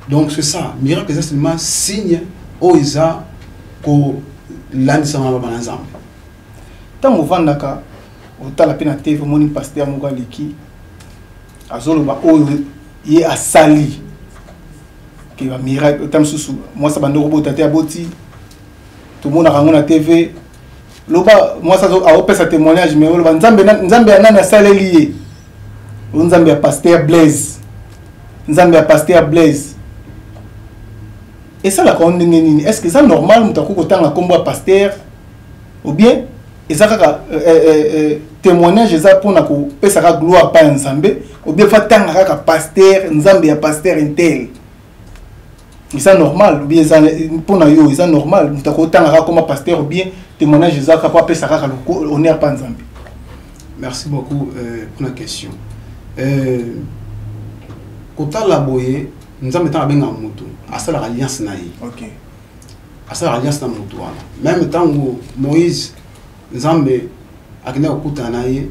Speaker 3: Donc c'est ça, miracle eza seulement signe oyo eza kolandisama na maloba na Nzambe.
Speaker 2: Ntango ovandaka otala mpe na TV, omoni pasteur moko aleki, azoloba oyo ye asali ke bamiracle, ta mosusu mwasi abandi kobota te, aboti. Tomonaka yango na TV. Loba mwasi aopesa témoignage, mais oloba Nzambe, Nzambe ya nani asaleli ye o? Nzambe ya pasteur Blaise, Nzambe ya pasteur Blaise. Esalaka o ndenge nini? Est ce que eza normal moto akoki kotanga nkombo ya pasteur, ou bien eza kaka témoignage eza mpona kopesaka gloire pa ya Nzambe, ou bien fa tanga kaka pasteur, Nzambe ya pasteur un tel? Eza normal ou bien eza mpona yo eza normal moto akotanga kaka koma pasteur, ou bien témoignage eza kaka po apesa kaka honneur pa Nzambe?
Speaker 3: Merci beaucoup pour la question. Kotala boye, Nzambe ntango abengaka moto, asalaka alliance na ye. Asalaka alliance na moto wana. Même ntango Moïse, Nzambe akendaki kokutana na ye,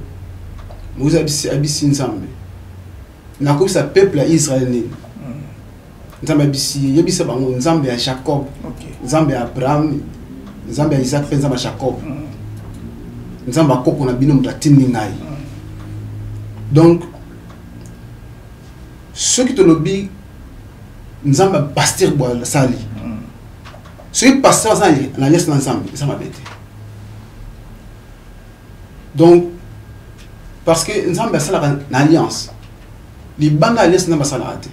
Speaker 3: Moïse abisi Nzambe: "Nakobisa peuple ya Israel nini?" Nzambe abisi ye: "Yebisa bango Nzambe ya Jacob, Nzambe ya Abraham, Nzambe ya Isaac mpe Nzambe ya Jacob, Nzambe akoko na bino, moto atindi ngai." Donc soki tolobi Nzambe ya pasteur boye asali, soki pasteur aza na alliance na Nzambe, eza mabe te. Donc parce que Nzambe asalaka na alliance, libanda alliance Nzambe asalaka te.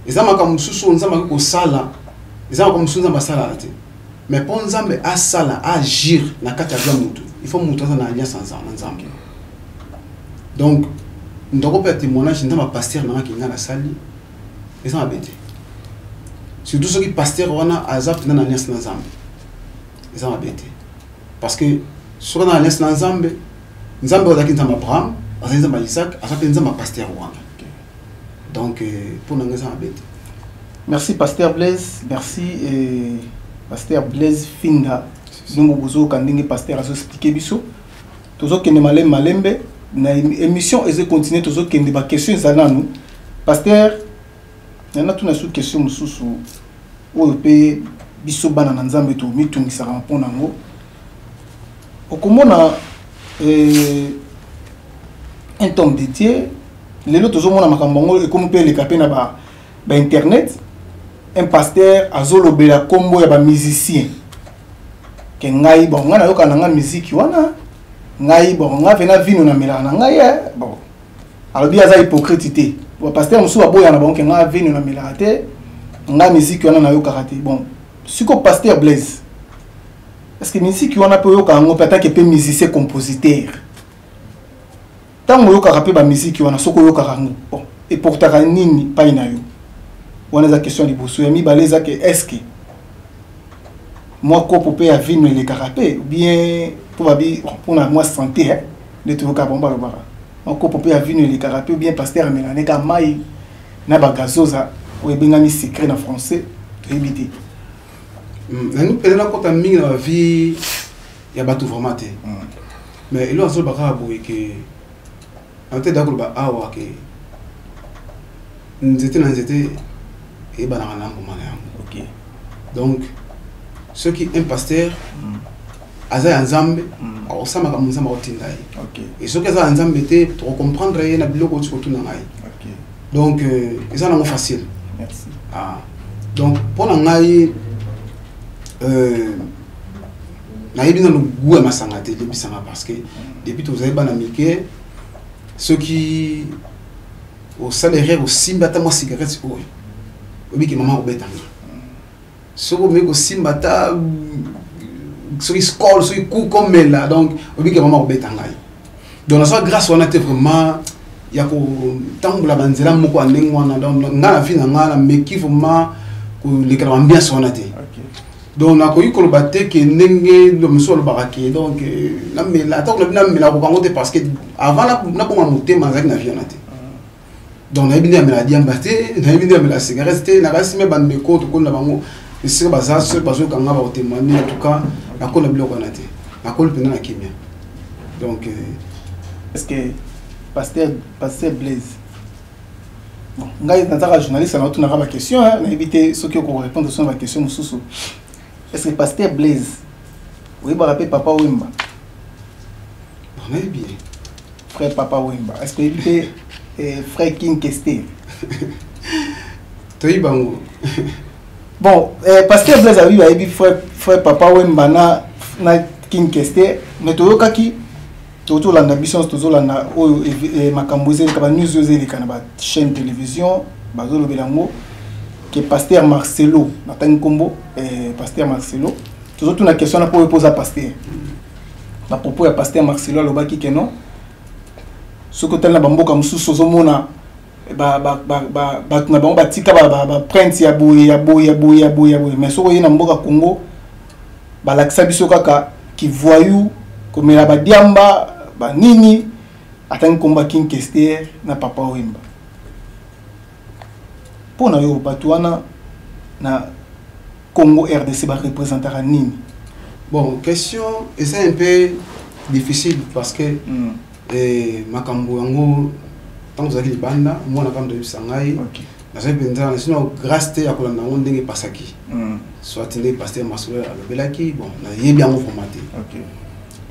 Speaker 3: Eza makambo mosusu oyo Nzambe akoki kosala, eza makambo mosusu Nzambe asalaka te. Mais mpo Nzambe asala, agir na kati ya vie motu, il faut motu aza na alliance na Nzambe. Donc moto akopesa témoignage: "Nzambe pasteur nanga kinga nasali", eza mabe te, surtout soki pasteur wana aza mpenza na alliance na Nzambe. Eza mabe te, parce que soki aza na alliance na Nzambe, Nzambe oyo azalaki Nzambe Abraham, azali Nzambe ya Isaac, aza mpe Nzambe ya pasteur wana. Donc mpo na ngai eza mabe te.
Speaker 2: Merci, pasteur Blaise, merci. Pasteur Blaise Finda, ndongo bozoyoka ndenge pasteur azoexpliquer biso. Tozokende malembe malembe na émission, ezocontinue, tozokende, baquestion eza nanu. Pasteur, nana tuna su question mosusu oyo mpe biso bana na Nzambe tomitungisaka mpona yango. Okomona un homme de Dieu, lelo tozomona makambo yango ekomi mpe eleka mpe na bainternet, un pasteur azolobela nkombo ya bamusicien ke ngai, bon, ngai nayoka na ngai miziki wana, ngai, bon, ngai mpe na vino namelaka na ngai. Bon, alobi aza hypocrite te. Bapasteur mosusu baboya na bango ke ngai vino namelaka te, ngai miziki wana nayokaka te. Bon, siko pasteur Blaise, Est-ce que musique wana mpe oyoka yango mpe atake mpe musicien compositeur, ntango oyokaka mpe bamiziki wana, soki oyokaka yango, bon, eportaka nini pai na yo? Wana eza question ya liboso. Ya mibale eza ke est ce que mwa kopo mpe ya vino elekaka mpe bien, mpo babi mpona mwa santé, hein, nde toyokaka bango balobaka mwa kopo mpe ya vino elekaka mpe bien. Pasteur amela neka mai na bagazoza oyo ebengami secret na français, toyebi te.
Speaker 3: Nangi mpenza nakɔta mingi na bavie ya bato vraiment te, mais eloko azoloba kaka boye ke ate da koloba awa ke nzete na nzete eyebanaka na mbuma na yango. Donc soki un pasteur aza ya Nzambe, akosala makambo Nzambe akotinda ye. Et soki aza ya Nzambe te, tokocomprendre ye na biloko oti kotuna ngai. Donc eza nango facile.
Speaker 2: Merci.
Speaker 3: Ah. Donc mpo na ngai, nayebi nano goût ya masanga te, elebisanga, parce que depuis tozali bana mike, soki osala erreur, osimbi ata mwa cigarette oyo, obiki mama akobetanga. Soki omeki kosimba ata soki Skol, soki kukomela, donc obiki mama akobeta ngai. Donc nazwa grâce wana te vraiment ya kotambola banzela moko ya ndenge wana. Donc ngai na vie na ngai nameki vraiment koleka na ambiance wana te. Donc nakoki koloba te ke ndenge mosusu alobaka ke donc namela, ata kolobi namela, kokango te, parce que avant nabonga motema nazalaki na vie wana te. Donc nayebi nde amela diamba te, nayebi nde amela cigarette te. Nakasi me bandeko tokoli na bango esika baza, soki bazokanga bakotémoigne. En tout cas nakoli na biloko wana te, nakoli mpenza na kimia. Donc
Speaker 2: est ce que pasteur Blaise, bon, ngai nazaka journaliste, naotunaka baquestion, nayebi te soki okorépondre so na baquestion mosusu. Est ce que pasteur Blaise oyebaka mpe Papa Wemba?
Speaker 3: Nayebi ye.
Speaker 2: Frère Papa Wemba, est ce que oyebi mpe frère King Kester?
Speaker 3: Toyebi bango.
Speaker 2: Bon, pasteur Blaise abi bayebi frère Papa Wemba na King Kester, mais toyokaki, tozolanda biso nyonso, tozolanda oyo makambo ezeleka, banews oyo ezeleka na bachaîne télévision, bazolobela yango ke pasteur Marcelo, natangi nkombo pasteur Marcelo, tozotuna question wana mpo oyo mpo oza pasteur. Bapropos ya pasteur Marcelo, alobaki ke non, soki otali na bamboka mosusu, ozomona bato na bango batika baempreinte ya boye, ya boye, ya boye, ya boye, ya boye, mais soki oye na mboka Congo, balakisa biso kaka kivoyou, komela badiamba, banini. Atangi nkombo King Kester na Papa Wemba. Mpo na yo, bato wana na Congo RDC bareprésentaka nini?
Speaker 3: Bon, question eza un peu difficile parce que makambo yango, ntango ozalaki libanda, mwana kaka toyebisa ngai, nazali mpenza sino grâce te ya kolanda yango ndenge epasaki, soit ndenge pasteur Masolo alobelaki. Bon, nayebi yango vraiment te,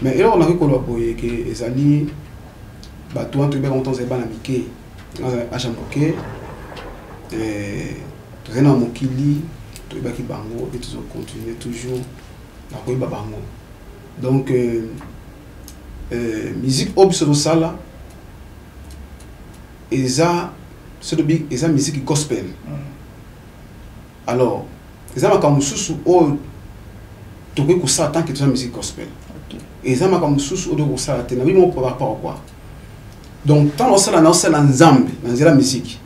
Speaker 3: mais eloko nakoki koloba boye ke ezali bato wana toyebaka ngo ntango ozali bana mike. Nazali age ya moke, tozali na mokili, toyebaki bango et tozocontinue toujours na koyeba bango. Donc musique oyo biso tosala eza, so tobi, eza musique gospel. Alors eza makambo mosusu oyo tokoki kosala tant que toza musique gospel, eza makambo mosusu oyo tokoki kosala te. Nabi moko par rapport à quoi? Donc ntango osala, na osala Nzambe na nzela musique,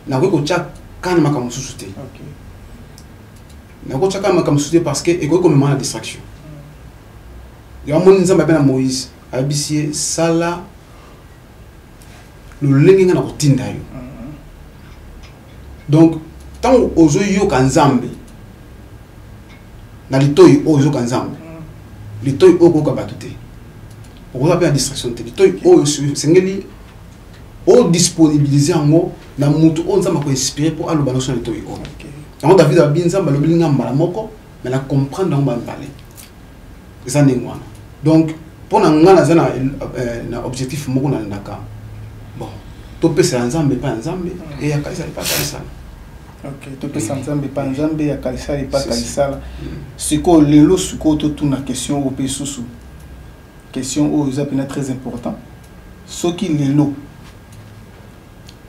Speaker 3: nakoki kotya kana makambo mosusu te. Nakoki kotya kana makambo mosusu te parce que ekoki komema na distraction. Yango moni Nzambe abe na Moïse, ayebisi ye: sala lolenge ngai na kotinda yo. Donc ntango ozoyoka Nzambe na litoi oyo, ozoyoka Nzambe litoi oyo, okoyoka bato te, okoza mpe na distraction te. Litoi oyo esengeli odisponibilize yango na motu oyo Nzambe akoinspire mpo aloba nyonso na litoi oyo. Yango David alobi: Nzambe alobeli nga mbala moko, mais na comprendre yango bambale. Eza ndenge wana. Donc mpo na nga, naza na objectif moko nalandaka. Bon, topesela Nzambe epai ya Nzambe, eyaka ezala epai akalisala.
Speaker 2: Ok, topesa Nzambe epai Nzambe, ya kalisala epai kalisala. Sikoyo lelo, sikoyo totuna question oyo mpe susu, question oyo eza mpena très important. Soki lelo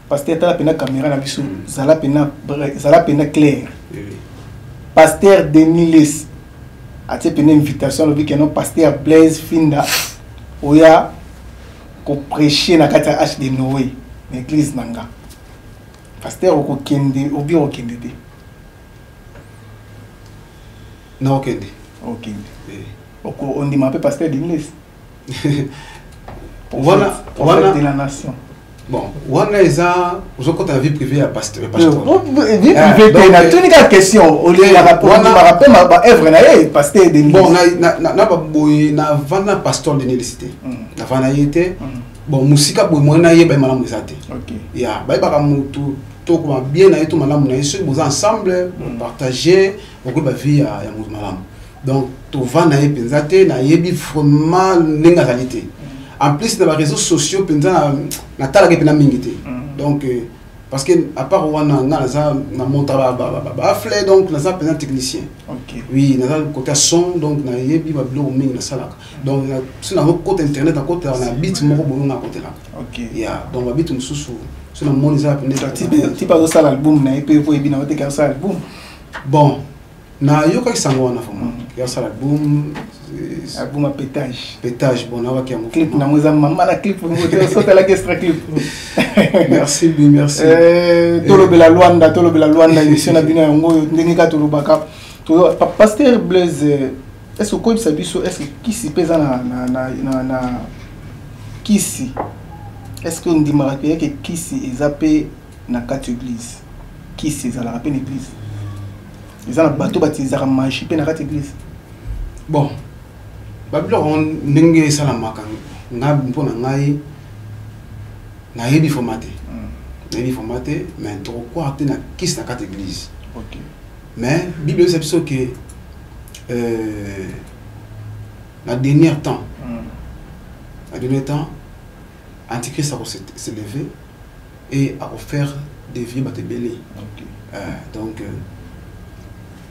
Speaker 2: pasteur, tala mpena caméra na biso, zala mpena clair, pasteur Denis Lessie. Atie pene invitation, alobi ke non, pasteur Blaise Finda oya koprêcher na kati ya Arche de Noé na église na nga. Pasteur, okokende obi okokende te?
Speaker 3: Na okende.
Speaker 2: Okende. Ondima mpe pasteur Denis?
Speaker 3: Wana
Speaker 2: wana de la nation.
Speaker 3: Bon, wana eza ozokota na vie privée ya pasteur.
Speaker 2: Vie privée te, natuni kaka question. Olingaka, ondimaka mpe baœuvre na ye, pasteur Denis?
Speaker 3: Bon, na baboye navanda na pasteur Denis Lesi te, navanda ye te. Bon, mosika boye, moye nayeba ye malamu eza te. Ya bayebaka motu tokoma bien na ye to malamu na ye soki boza ensemble, bopartage, okoyeba vie ya motu malamu. Donc tovanda ye mpenza te, nayebi vraiment ndenge azali te. En plus, na baréseaux sociaux mpenza natalaka mpenza mingi te. Donc parce que à part wana, nga naza na monta bafle, donc naza mpenza technicien. Oui, naza côté ya son, donc nayebi babiloko mingi nasalaka. Donc so nazokota internet, nakotela na bit moko boye nga akotelaka ya. Donc babit mosusu so namoni eza
Speaker 2: Type azosala album na ye mpe, po yebi na oteka asala album.
Speaker 3: Bon, nayokaki sango wana vraiment ya osala album.
Speaker 2: Album ya pétage.
Speaker 3: Pétage, bon, nayokaki yango.
Speaker 2: Clip nango eza mama na clip sotalaki extra clip.
Speaker 3: Merci bien, merci.
Speaker 2: Tolobela Lwanda, tolobela Lwanda, émission na bino yango oyo. Ndenge kaka tolobaka, pasteur Blaise, est ce que okoyebisa biso, est ce que kisi mpe eza na kisi, est ce que ondimaka ke yeke kisi eza mpe na kati église? Kisi ezalaka mpe na église? Eza na bato batilisaka magie mpe na kati église?
Speaker 3: Bon, babiloko ndenge esalamaka, nga mpo na ngai nayebi vraiment te, nayebi vraiment te, mais tokocroire te na kisi na kati église. Mais Bible eyebisa biso ke na dernier temps, na dernier temps, antichrist akose lever et akofaire dévier bato ebele. Donc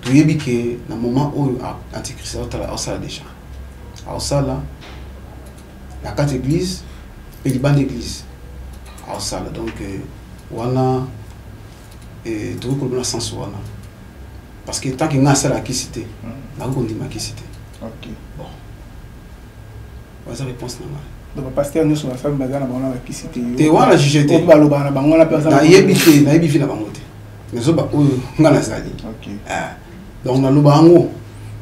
Speaker 3: toyebi ke na moment oyo antichrist aosala déjà, aosala na kati église mpe libanda église aosala. Donc wana tokoki koloba na sens wana, parce que tant que nga asala kisi te, nakoki kondima kisi te. Bon, baza réponse na ngai.
Speaker 2: Donc bapasteur nyonso basali baza na bango na bakisi te?
Speaker 3: Te, wana juge te.
Speaker 2: Balobaka na bango wana mpe?
Speaker 3: Nayebi te, nayebi vie na bango te. Nazoba oyo nga nazali. Donc naloba yango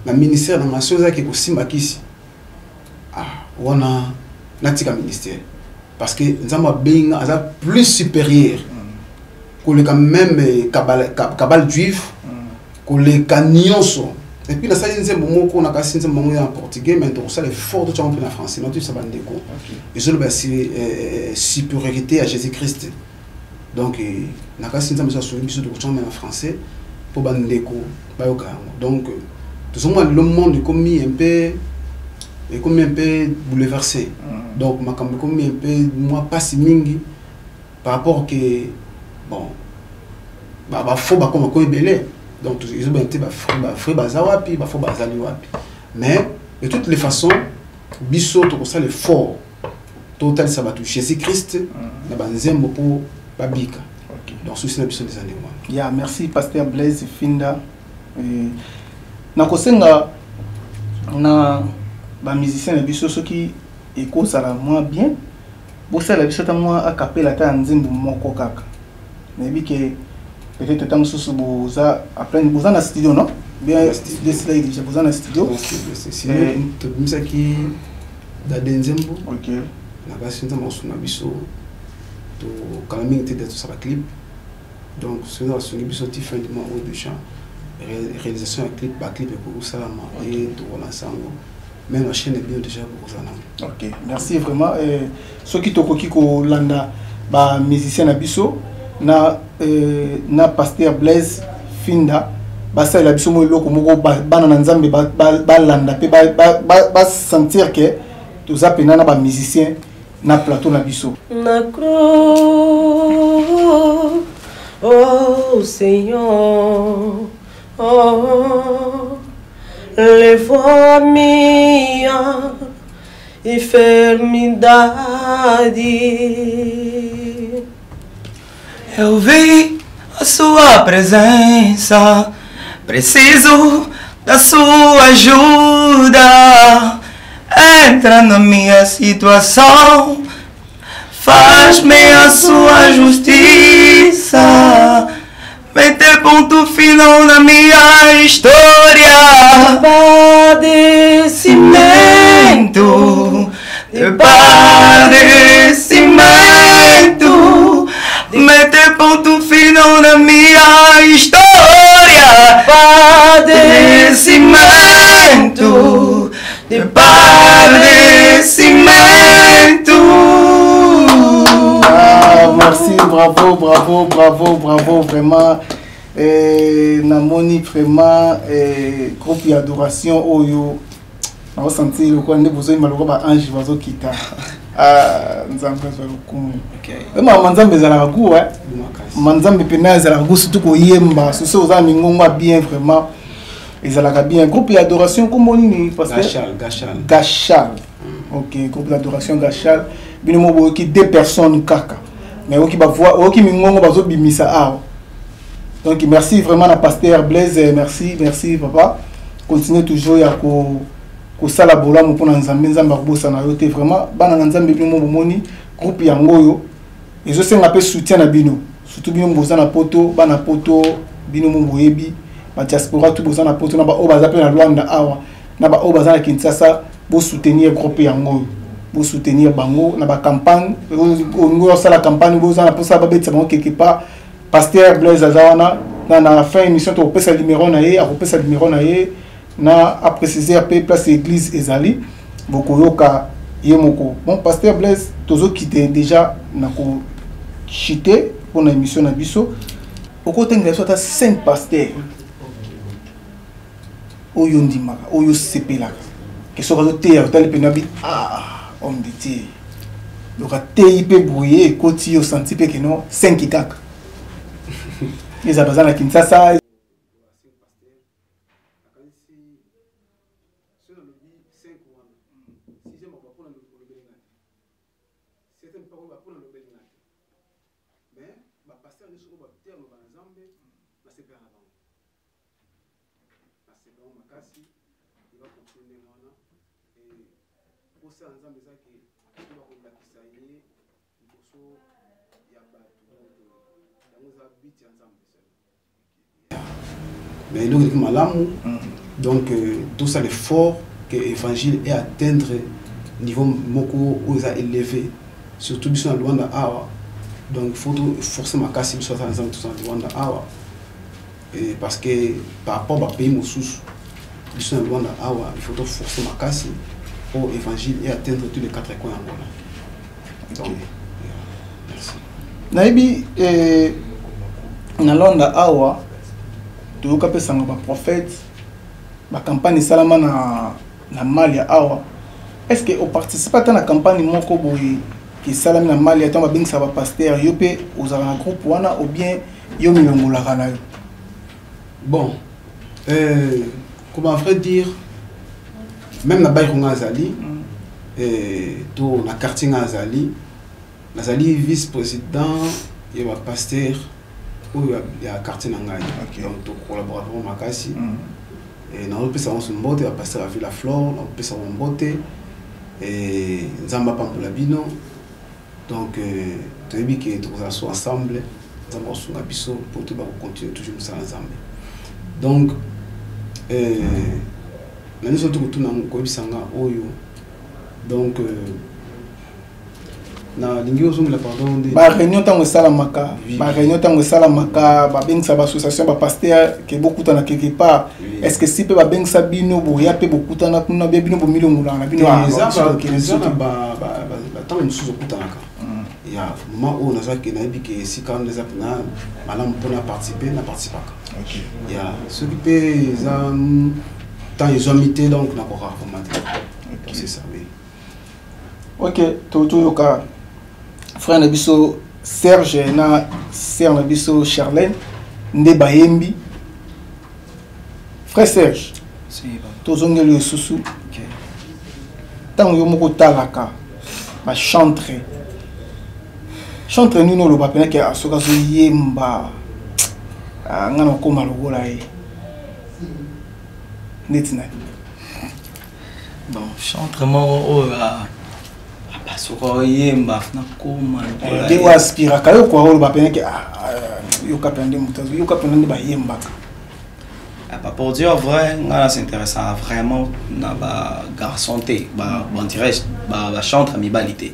Speaker 3: na ministère na ngai, so ezalaki kosimba kisi, ah, wana natika ministère, parce que Nzambe abengi nga aza plus supérieur koleka même kabbale juive, koleka nyonso. Et puis nasali nzembo moko, nakasi nzembo yango ya portugais, mais tokosala effort totyango mpe na français. Natuyebisa bandeko, ezoloba supériorité ya Jésus Christ. Donc nakasi Nzambe so asungi biso, tokotyango mpe na français mpo bandeko bayoka yango. Donc tozomona lelo monde ekomi un peu, ekomi un peu bouleversé. Donc makambo ekomi un peu mwa mpasi mingi par rapport ke bon, bafaux bakoma ko ebele. Donc ezobana te bafrais baza wapi, bafaux bazali wapi. Mais de toutes les façons, biso tokosala effort totalisa bato Jésus Christ na banzembo mpo babika. Donc souci na biso eza ndenge wana.
Speaker 2: Ya, merci pasteur Blaise Finda. Nakosenga na bamusicien na biso, soki ekozala mwa bien, bosala biso ata mwa acapella, ata ya nzembo moko kaka. Nayebi ke peut-être ata mosusu boza plein, boza na studio, non? Bien, desilaki déjà, boza na studio.
Speaker 3: Tobimisaki dade nzembo. Na basi, Nzambe akosunga biso, tokala mingi te tosala clip. Donc soki Nzambe asungi biso, ti fin du mois oyo déjà réalisation ya clip, baclip ekosalama e tokolansa yango même na chaîne ebino déjà bokozala nango.
Speaker 2: Ok, merci vraiment. Soki tokoki kolanda bamusicien na biso na pasteur Blaise Finda, basalela biso mo eloko moko, bana na Nzambe balanda mpe basentir ke toza mpena na bamusicien na plateau na biso.
Speaker 5: Na cruz, oh Senhor, oh, levou a minha enfermidade.
Speaker 4: Eu vi a sua presença, preciso da sua ajuda. Entra na minha situação, faz-me a sua justiça. Mete ponto final na minha história. Padecimento, de padecimento. Mete ponto final na minha história. Padecimento, de padecimento.
Speaker 2: Ah, merci, bravo, bravo, bravo, bravo, vraiment. Eh, namoni vraiment eh, groupe ya adoration oyo naosanti lokola nde bozoyemba lokola baange bazokita. Ah, Nzambe azwa lokumu. Mama Nzambe ezalaka goût, eh? Mama Nzambe mpena ezalaka goût, surtout koyemba soso oza na mingongo ya bien, vraiment ezalaka bien. Groupe ya adoration kombo nini, pasteur?
Speaker 3: Gachal, Gachal.
Speaker 2: Gachal. Ok, groupe d'adoration Gachal. Bino mo boyoki deux personnes kaka, mais oyoki bavoix, oyoki mingongo bazobimisa awa. Donc merci vraiment na pasteur Blaise, merci, merci papa. Continuez toujours ya ko kosala bolamu mpona Nzambe, Nzambe akobosana yo te. Vraiment bana na Nzambe, bino mo bomoni groupe yango oyo ezosenga mpe soutien na bino, surtout bino boza na poto, bana poto, bino mo boyebi badiaspora tout boza na poto, na baoyo baza mpe na Luanda awa, na baoyo baza na Kinshasa, bosoutenir groupe yango oyo, bosoutenir bango na bacampagne. Olingi osala campagne, boza na mposa babetisa bango quelque part, pasteur Blaise aza wana. Na fin émission tokopesa numéro na ye, akopesa numéro na ye na apréciser mpe place église ezali, bokoyoka ye moko. Bon, pasteur Blaise, tozokite déjà na kochite mpona émission na biso. Okotengela biso ata 5 pasteur oyo ndimaka, oyo osepelaka ke soki azoteya otali mpena bi ah, homme de Dieu, donc ateyi mpe boye ekoti yo santi mpe keno 5 kaka eza baza na Kinshasa.
Speaker 3: Makasi ebakontinue ndenge wana, posa ya Nzambe eza ke bakolakisa ye liboso ya bato. Donc yango eza but ya Nzambe, mais eloko eleki malamu. Donc tosala effort que évangile e atteindre niveau moko oyo eza élevé, surtout biso na Luanda awa. Donc faut forcer makasi biso aza na Nzambe, toza na Luanda awa, et parce que par rapport bapays mosusu, biso na Luanda awa, il faut toforcer makasi po évangile e atteindre tous les quatre coins ya Angola. Donc yeah, merci.
Speaker 2: Nayebi eh, na Luanda awa toyoka mpe sango baprophète, bacampagne esalama na Malia awa. Est ce que oparticipe ata na campagne moko boye esalami na Malia, ntango babengisaka bapasteur, yo mpe ozalaka na groupe wana ou bien yo milongolaka na yo?
Speaker 3: Bon, comme à vrai dire, même na bairo nga azali, to na quartier nga azali, nazali vice président ya bapasteur oyo ya quartier na ngai. Donc tocollabora vraiment makasi. Nazopesa bango mbote, bapasteur ya Villa Flore, nazopesa bango mbote, Nzambe apambola bino. Donc toyebi ke tokozala so ensemble, Nzambe akosunga biso po toyeba kocontinue toujours mosala Nzambe. Donc na nyonso tokotuna koyebisa nga oyo, donc nalingi ozongela, pardon, nde
Speaker 2: baréunion ntango esalamaka, baréunion ntango esalamaka, babengisa baassociation bapasteur ke bokutana quelque part, est ce que si mpe babengisa bino, boya mpe bokutana kuna, bia bino bomilongolaka na bino?
Speaker 3: Eza na bantango mosusu okutanaka ya moment oyo nazaki, nayebi ke esika wana eza mpena malamu mpona participe, na participaka ya. Soki mpe eza temps ezwami te, donc nakokaka vraiment te. C'est ça, oui.
Speaker 2: Ok, toyoka frère na biso Serge na sœur na biso Charlène nde bayembi. Frère Serge, tozongeli lisusu. Ntango yo moko otalaka bachantre, chantre nini oloba mpena ke soki azoyemba, nga na okóma lokola ye? Neti nani?
Speaker 4: Bon, chantre moko oyo apasuka oyemba nakoma
Speaker 2: ndenge oyo aspiraka yo kua oloba pene ke ah, ah, yoka pene nde moto yoka pene nde bayembaka.
Speaker 4: Ah, pour dire vrai, nga na s'intéressaka vraiment na ba garçon te, ba bon dirais ba ba chantre mibali te.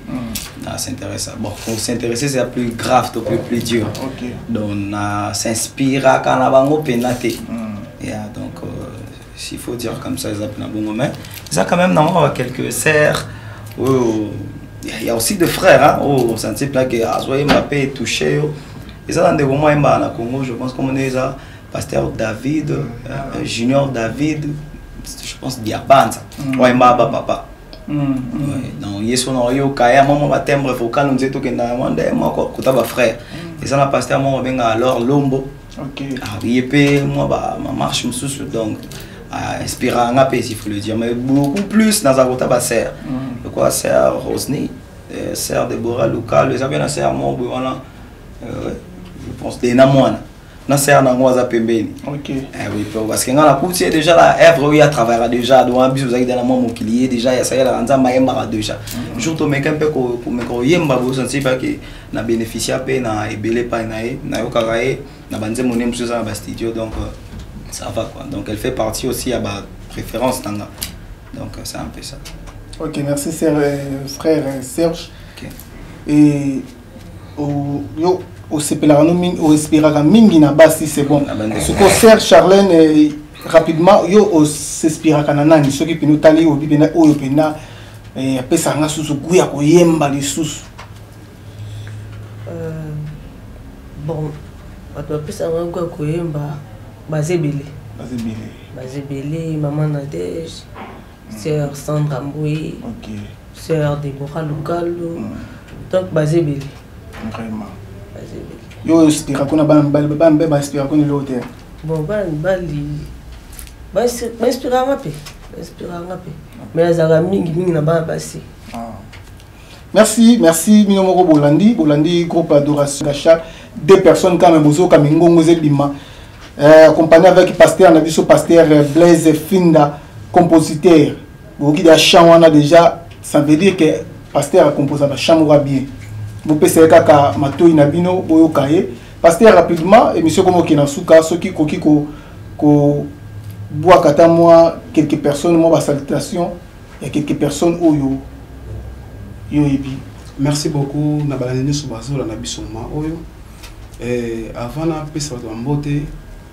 Speaker 4: Na s'intéresse, bon, pour s'intéresser, c'est plus grave to plus plus dur. Donc na s'inspiraka na bango pena te. Yeah, donc s'il faut dire comme ça, eza pena bongo, mais eza quand même na mwa quelques sœurs oyo, il y a aussi des frères, hein, oyo sentir pena ke azoyemba mpe touché yo. Eza na ndeko moko ayembaka na Congo, je pense komona eza pasteur David, Junior David, je pense Diabanza. Ouais, ma papa. Ouais, donc yeso na oyoka ya mama ba timbre vocal nze tokenda mwa nde moko kota ba frère. Eza na pasteur moko benga alors Lombo. Ah, ye pe mwa ba ma marche mosusu, donc inspira nga pe, s'il faut le dire, mais beaucoup plus naza kota ba sœur. Quoi, sœur Rosny, sœur Deborah Lukalo, eza bien na sœur moko boye wana, je pense de na mwana na sœur nango aza pembeni. Eh oui, parce que nga nakuti ye déjà na œuvre oyo atravaillera déjà, donc biso ozalaki na mwa mokili, ye déjà yasalelaka Nzambe, ayembaka déjà. Jour tomeka mpe komeka koyemba boye, osanti pake na bénéficia mpe na ebele epai na ye, nayokaka ye na banzembo nde mosusu eza na bastudio, donc ça va quoi. Donc elle fait partie aussi ya bapréférence na nga, donc c'est un peu ça.
Speaker 2: Ok, merci sœur, frère Serge. Et yo osepelaka no mingi, oinspiraka mingi na basi, c'est bon.
Speaker 4: Na bandeko.
Speaker 2: Sikoyo sœur Charlène, rapidement, yo osespiraka na nani? Soki pene otali obi pena oyo pena apesaka nga susu goût ya koyemba lisusu.
Speaker 5: Bon, bato bapesaka nga goût ya koyemba baza ebele.
Speaker 2: Baza ebele.
Speaker 5: Baza ebele, mama Nadège, sœur Sandra Mbouy, sœur Deborah Lukalo. Donc baza ebele.
Speaker 2: Vraiment.
Speaker 5: Baza ebele.
Speaker 2: Yo oinspiraka kuna bana mibali, bana mibali bainspiraka kuna eloko te?
Speaker 5: Bon, bana mibali bainspiraka nga mpe, bainspiraka nga mpe, mais azalaka mingi mingi na bana basi.
Speaker 2: Merci, merci bino moko bolandi, bolandi groupe Adoration Gacha, deux personnes quand même bozoka mingongo ezebima. Accompagné avec pasteur na biso, pasteur Blaise Finda, compositeur. Boki da chant wana déjà, ça veut dire que pasteur a composé ba chant moko bien. Bopesa ye kaka matoi na bino boyoka ye. Pasteur, rapidement, émission komo ki na suka, soki koki ko bwaka ata mwa quelques personnes, mwa ba salutations ya quelques personnes oyo yo yebi.
Speaker 3: Merci beaucoup na balandi nyonso bazolanda biso ma oyo. Avant napesa bato ba mbote,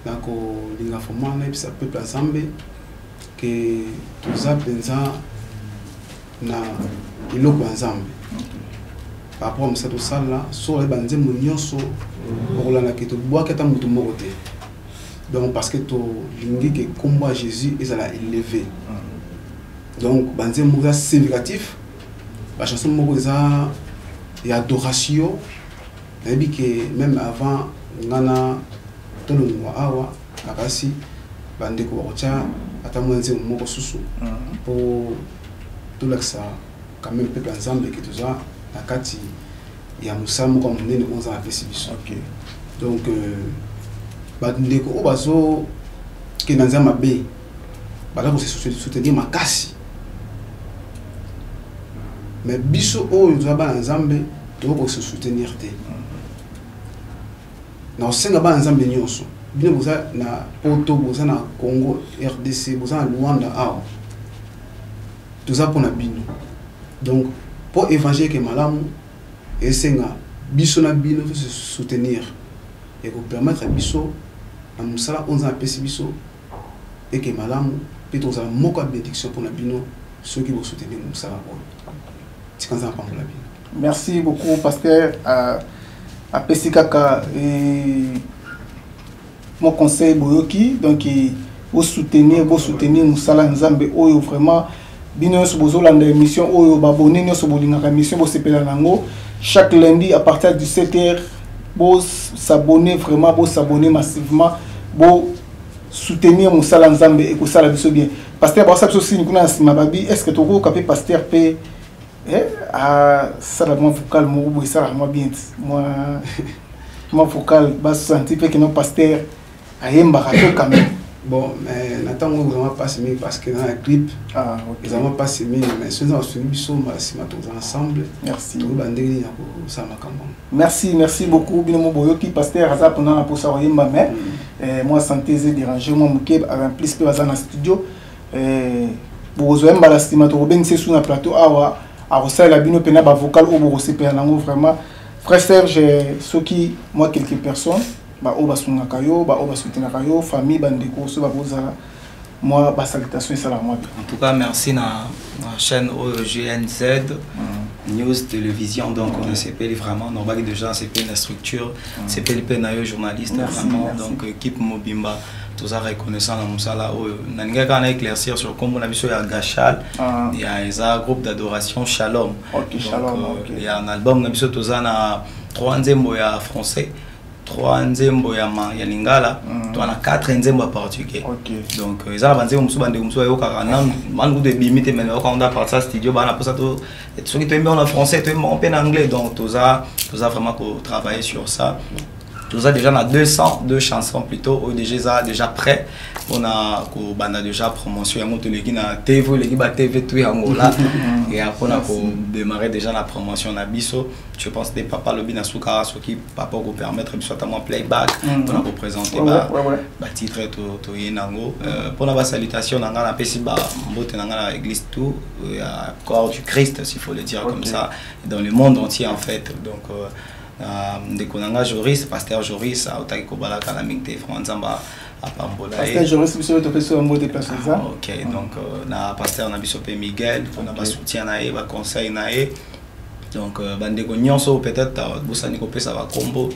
Speaker 3: nakolinga vraiment nayebisa peuple ya Nzambe ke toza mpenza na eloko ya Nzambe par rapport à mosala tosala. So oyeba nzembo nyonso okolanda ke tobwaki ata moto moko te, donc parce que tolingi ke kombo ya Jésus ezala élevé. Donc banzembo moko eza significatif, bachanson moko eza ya adoration. Nayebi ke même avant nga na tolongwa awa, nakasi bandeko bakotya ata mwa nzembo moko susu mpo tolakisa quand même peuple ya Nzambe ke toza na kati ya mosala moko ya monene oyo Nzambe apesi biso. Donc bandeko oyo bazokenda nzambe mabe baza kose soutenir makasi, mais biso oyo toza bana Nzambe tokoki kose soutenir te. Na kosenga bana Nzambe nyonso, bino boza na Poto, boza na Congo RDC, boza na Luanda awa, toza mpona bino. Donc mpo évangile eke malamu, esenga biso na bino tose soutenir, ekopermettre biso na mosala oyo Nzambe apesi biso eke malamu, mpe tokozala moko ya bénédiction mpona bino soki bosoutenir mosala oyo. Tika Nzambe apambola bino.
Speaker 2: Merci beaucoup pasteur. Apesi kaka mon conseil boyoki, donc bosoutenir, bosoutenir mosala ya Nzambe oyo. Vraiment bino nyonso bozolanda émission oyo, babone nyonso bolingaka émission, bosepela nango chaque lundi à partir du 7 heures, bosabonner vraiment, bosabonner massivement, bo soutenir mosala Nzambe, ekosala biso bien. Pasteur, basala biso sini kuna na nsima babi, est ce que tokoyoka mpe pasteur mpe asala mwa vocal moko boye, esalaka mwa bien ti mwa vocal, basanti mpe kino pasteur ayembaka to quand même.
Speaker 3: Bon, mais na ntango oyo kozala mpasi mingi parce que na grippe.
Speaker 2: Ah, ok.
Speaker 3: Ezala mpasi mingi, mais soki eza basungi biso mbala nsima, tokozala ensemble.
Speaker 2: Merci.
Speaker 3: Tokoyeba ndenge nini ya kosala makambo yango.
Speaker 2: Merci, merci beaucoup. Bino mo boyoki, pasteur aza mpona na mposa koyemba, mais mwa santé eza dérange mwa moke. En plus mpe baza na studio. Bokozwa ye mbala nsima, tokobengisa esu na plateau awa, akosalela bino mpena bavocal oyo bokosepela nango vraiment. Frère Serge, soki mwa quelques personnes baoyo basungaka yo, baoyo basoutenaka yo, famille, bandeko, so bakozala mwa basalutation, esalaka mwa bien.
Speaker 4: En tout cas, merci na chaîne oyo GNZ News Télévision. Donc on nasepeli vraiment, nobaki déjà nasepeli na structure, sepeli mpe na yo journaliste.
Speaker 2: Merci,
Speaker 4: vraiment.
Speaker 2: Merci.
Speaker 4: Donc équipe mobimba, toza reconnaissant na mosala oyo. Nalingaki kaka na éclaircir sur kombo na biso ya Gachal. Ya eza groupe d'adoration Shalom.
Speaker 2: Ok,
Speaker 4: Donc,
Speaker 2: Shalom, ok.
Speaker 4: Ya na album na biso toza na trois nzembo ya français, trois nzembo ya lingala, toza na quatre nzembo ya portugais. Donc eza na banzembo mosusu, bandeko mosusu bayokaka nanu manu kutu ebimi te, mais bayokaka nda partir ya studio, bana mposa to soki toyembi yango na français, toyembi yango mpe na anglais. Donc toza vraiment kotravailler sur ça. Toza déjà na 202 chansons plutôt oyo déjà eza déjà prêt mpona kobanda déjà promotion yango. Toleki na TV, oleki ba TV tout yango la ya mpona kodémarrer déjà na promotion na biso. Je pense de papa lobi na suka, soki papa kopermettre biso ata mwa playback mpona koprésenter batitre toye nango. Mpona basalutation na ngai, napesi bambote na ngai na église tout ya Corps du Christ, s'il faut le dire comme ça, dans le monde entier en fait. Donc ndeko na nga Joris, pasteur Joris, autaki kobalaka na mingi te, vraiment Nzambe apambola ye.
Speaker 2: Pasteur Joris, biso topesi yo mbote place eza.
Speaker 4: Ok, donc na pasteur na biso mpe Miguel, mpona basoutien na ye, baconseil na ye. Donc bandeko nyonso, peut-être bosani kopesa bakombo,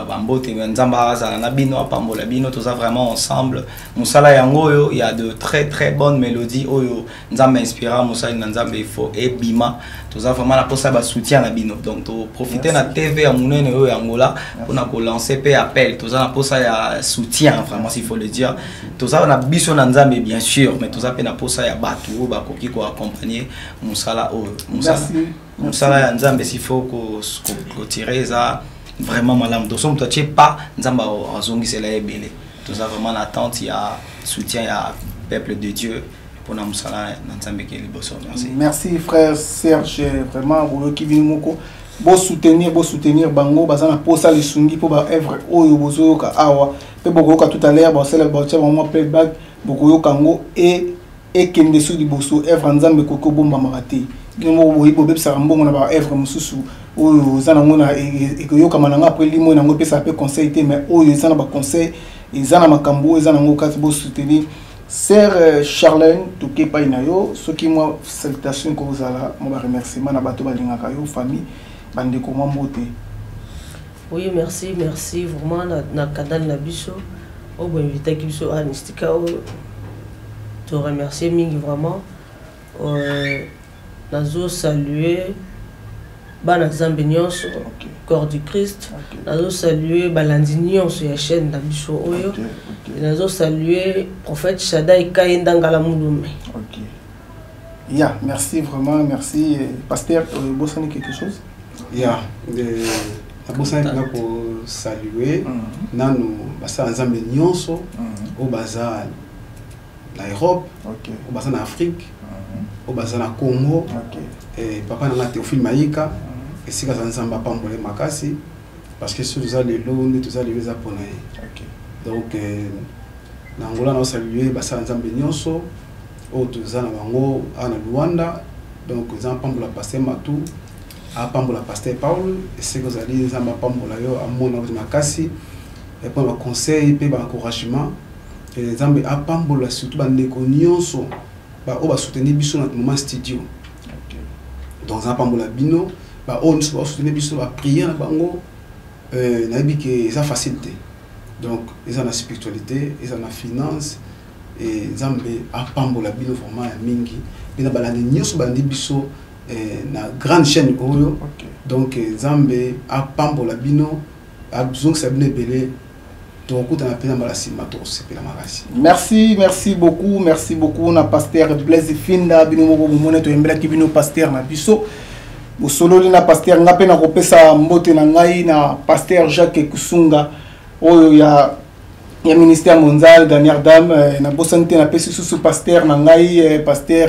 Speaker 4: bambote, Nzambe azala na bino, apambola bino. Toza vraiment ensemble. Mosala yango oyo ya de très très bonne mélodie oyo Nzambe inspira mosali na Nzambe, il faut ebima. Toza vraiment na mposa basoutien na bino. Donc toprofite na TV ya monene oyo ya Angola mpona kolancer mpe appel. Toza na mposa ya soutien vraiment, s'il faut le dire. Toza na biso na Nzambe bien sûr, mais toza mpe na mposa ya bato oyo bakoki koaccompagner mosala oyo, mosala
Speaker 2: Merci.
Speaker 4: mosala ya Nzambe. S'il faut kotirer, eza vraiment malamu. Donc so moto atie pas, Nzambe azongisela ye ebele. Toza vraiment na attente ya soutien ya peuple de Dieu mpona mosala na Nzambe ke liboso. Merci.
Speaker 2: Merci frère Serge, vraiment boyoki bino moko. Bosoutenir, bosoutenir bango, baza na posa lisungi mpo baœuvre oyo bozoyoka awa mpe bokoyoka tout à l'heure, basala batia bango mwa playback, bokoyoka yango e ekende so liboso. Œuvre ya Nzambe ekoki obombamaka te. Bino moko boyi bobebisaka mbongo na baœuvre mosusu oyo eza nango na ekoyokama nango après limo nango, epesaka mpe conseil te, mais oyo eza na baconseil, eza na makambo oyo eza nango kati. Bosoutenir. Sœur Charlène, toke epai na yo, soki mwa salutation ekozala, mwa baremerciement na bato balingaka yo, famille, bandeko, mwa mbote.
Speaker 5: Oui, merci, merci vraiment na canal na biso oyo boinvitaki biso awa na esika oyo. Toremercie mingi vraiment. Nazosalue bana Nzambe nyonso, Corps du Christ. Nazosalue balandi nyonso ya chaîne na biso oyo. Nazosalue prophète Shadai Kayenda Ngala Mulume.
Speaker 2: Ok. Ya, merci vraiment, merci. Pasteur, bosani quelque chose?
Speaker 3: Ya, nabosani mpena kosalue nanu basala Nzambe nyonso oyo baza na Europe, oyo baza na Afrique, oyo baza na Congo. Papa na nga Théophile Mayika, esika aza, Nzambe apambola ye makasi, parce que soki toza lelo nde toza lelo, eza mpona ye. Donc na Angola naosalue basala Nzambe nyonso oyo toza na bango awa na Luanda. Donc Nzambe apambola pasteur Matu, apambola pasteur Paul esika ozali, Nzambe apambola yo, amona yo makasi mpona baconseil mpe baencouragement. Nzambe apambola surtout bandeko nyonso oyo basoutenir biso na moment studio. Donc Nzambe apambola bino baoyo nyonso basoutenir biso, baprière na bango. Nayebi ke eza facile te, donc eza na spiritualité, eza na finance, e Nzambe apambola bino vraiment ya mingi mpe na balandi nyonso balandi biso na grande chaîne oyo. Donc Nzambe apambola bino, azongisa bino ebele. Tokokutana mpe na mbala nsima, tokosepela makasi.
Speaker 2: Merci, merci beaucoup, merci beaucoup na pasteur Blaise Finda. Bino moko bomoni, toyembelaki bino pasteur na biso, bosololi na pasteur. Nga mpe nakopesa mbote na ngai na pasteur Jacques Kusunga oyo ya Ya ministère mondial dernière dame, nabosani te, napesi susu pasteur na ngai, pasteur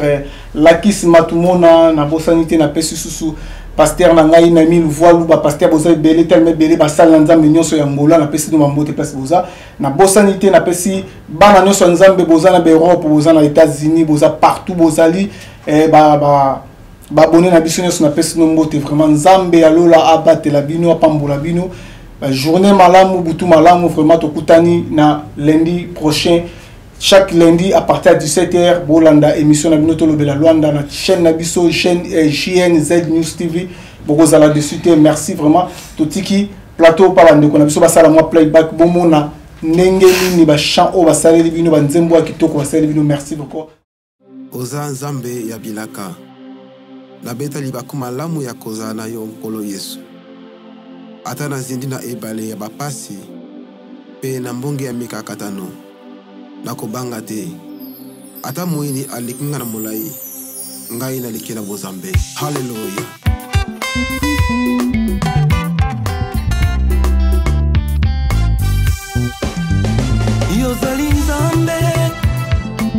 Speaker 2: Lakis Matumona. Nabosani te, napesi susu pasteur na ngai Nami Luvualu. Bapasteur boza ebele, telema ebele. Basali na Nzambe nyonso ya Ngola, napesi bino bambote place boza. Nabosani te, napesi bana nyonso ya Nzambe boza na baEurope, boza na États-Unis, boza partout bozali, baabonnés na biso nyonso, napesi bino mbote. Vraiment, Nzambe ya lola abatela bino, apambola bino. Journée malamu, butu malamu. Vraiment, tokutani na lundi prochain. Chaque lundi à partir de 17h, bolanda émission na bino Tolobela Luanda na chaîne na biso, chaîne JNZ News TV. Bokozala dessus te. Merci vraiment. Totiki plateau pa bandeko na biso basala mwa playback, bomona ndenge nini bachant oyo basaleli bino, banzembo ya kitoko basaleli bino. Merci beaucoup.
Speaker 3: Oza Nzambe ya bilaka. Nabeta libaku malamu ya kozala na yo, Nkolo Yesu. Ata nazindi na ebale ya bapasi mpe na mbonge ya mikakatano, nakobanga te. Ata moyini aleki nga na molai, ngai naleki na bozambe. Halleluya.
Speaker 6: Yozali Nzambe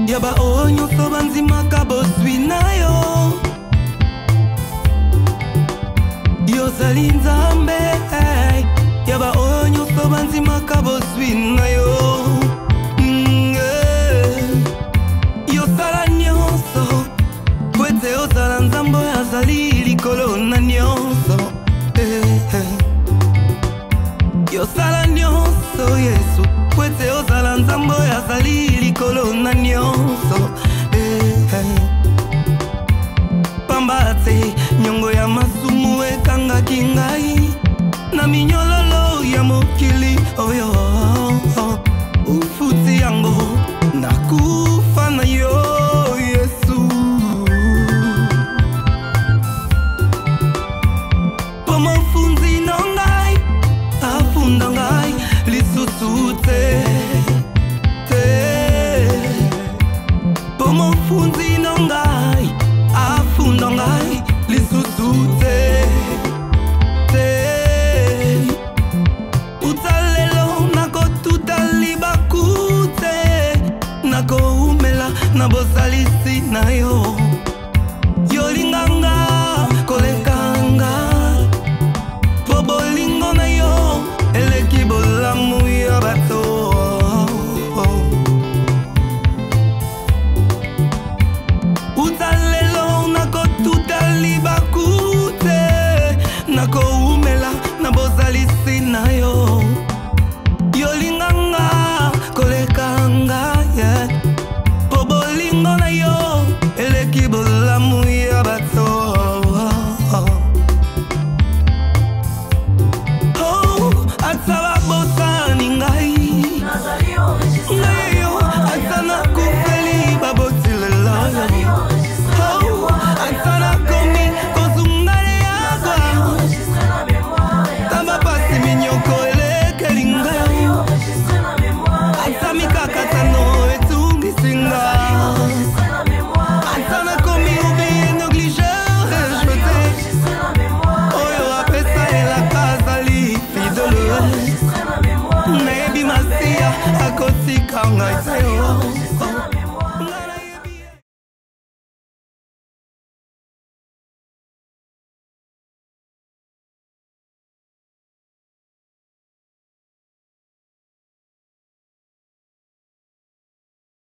Speaker 6: ya baoyo nyonso bandimaka bozwi na yo. Yozali Nzambe ya baoyo nyonso bandimaka bozwi na yo. Yosala nyonso po ete ozala Nzambe oyo azali likolo na nyonso. Yosala nyonso, Yesu, po ete ozala Nzambe oyo azali likolo na nyonso. Pamba te nyongo ya masumu ekangaki ngai na minyololo ya mokili oyo, ofuti yango nakufa na yo, Yesu. Mpo mofunzi na ngai afunda ngai lisusu te te. Mpo mofunzi na ngai afunda ngai lisusu te te. Uta lelo nakotuta libaku te, nakoumela na bozalisi na yo. Yolinganga koleka.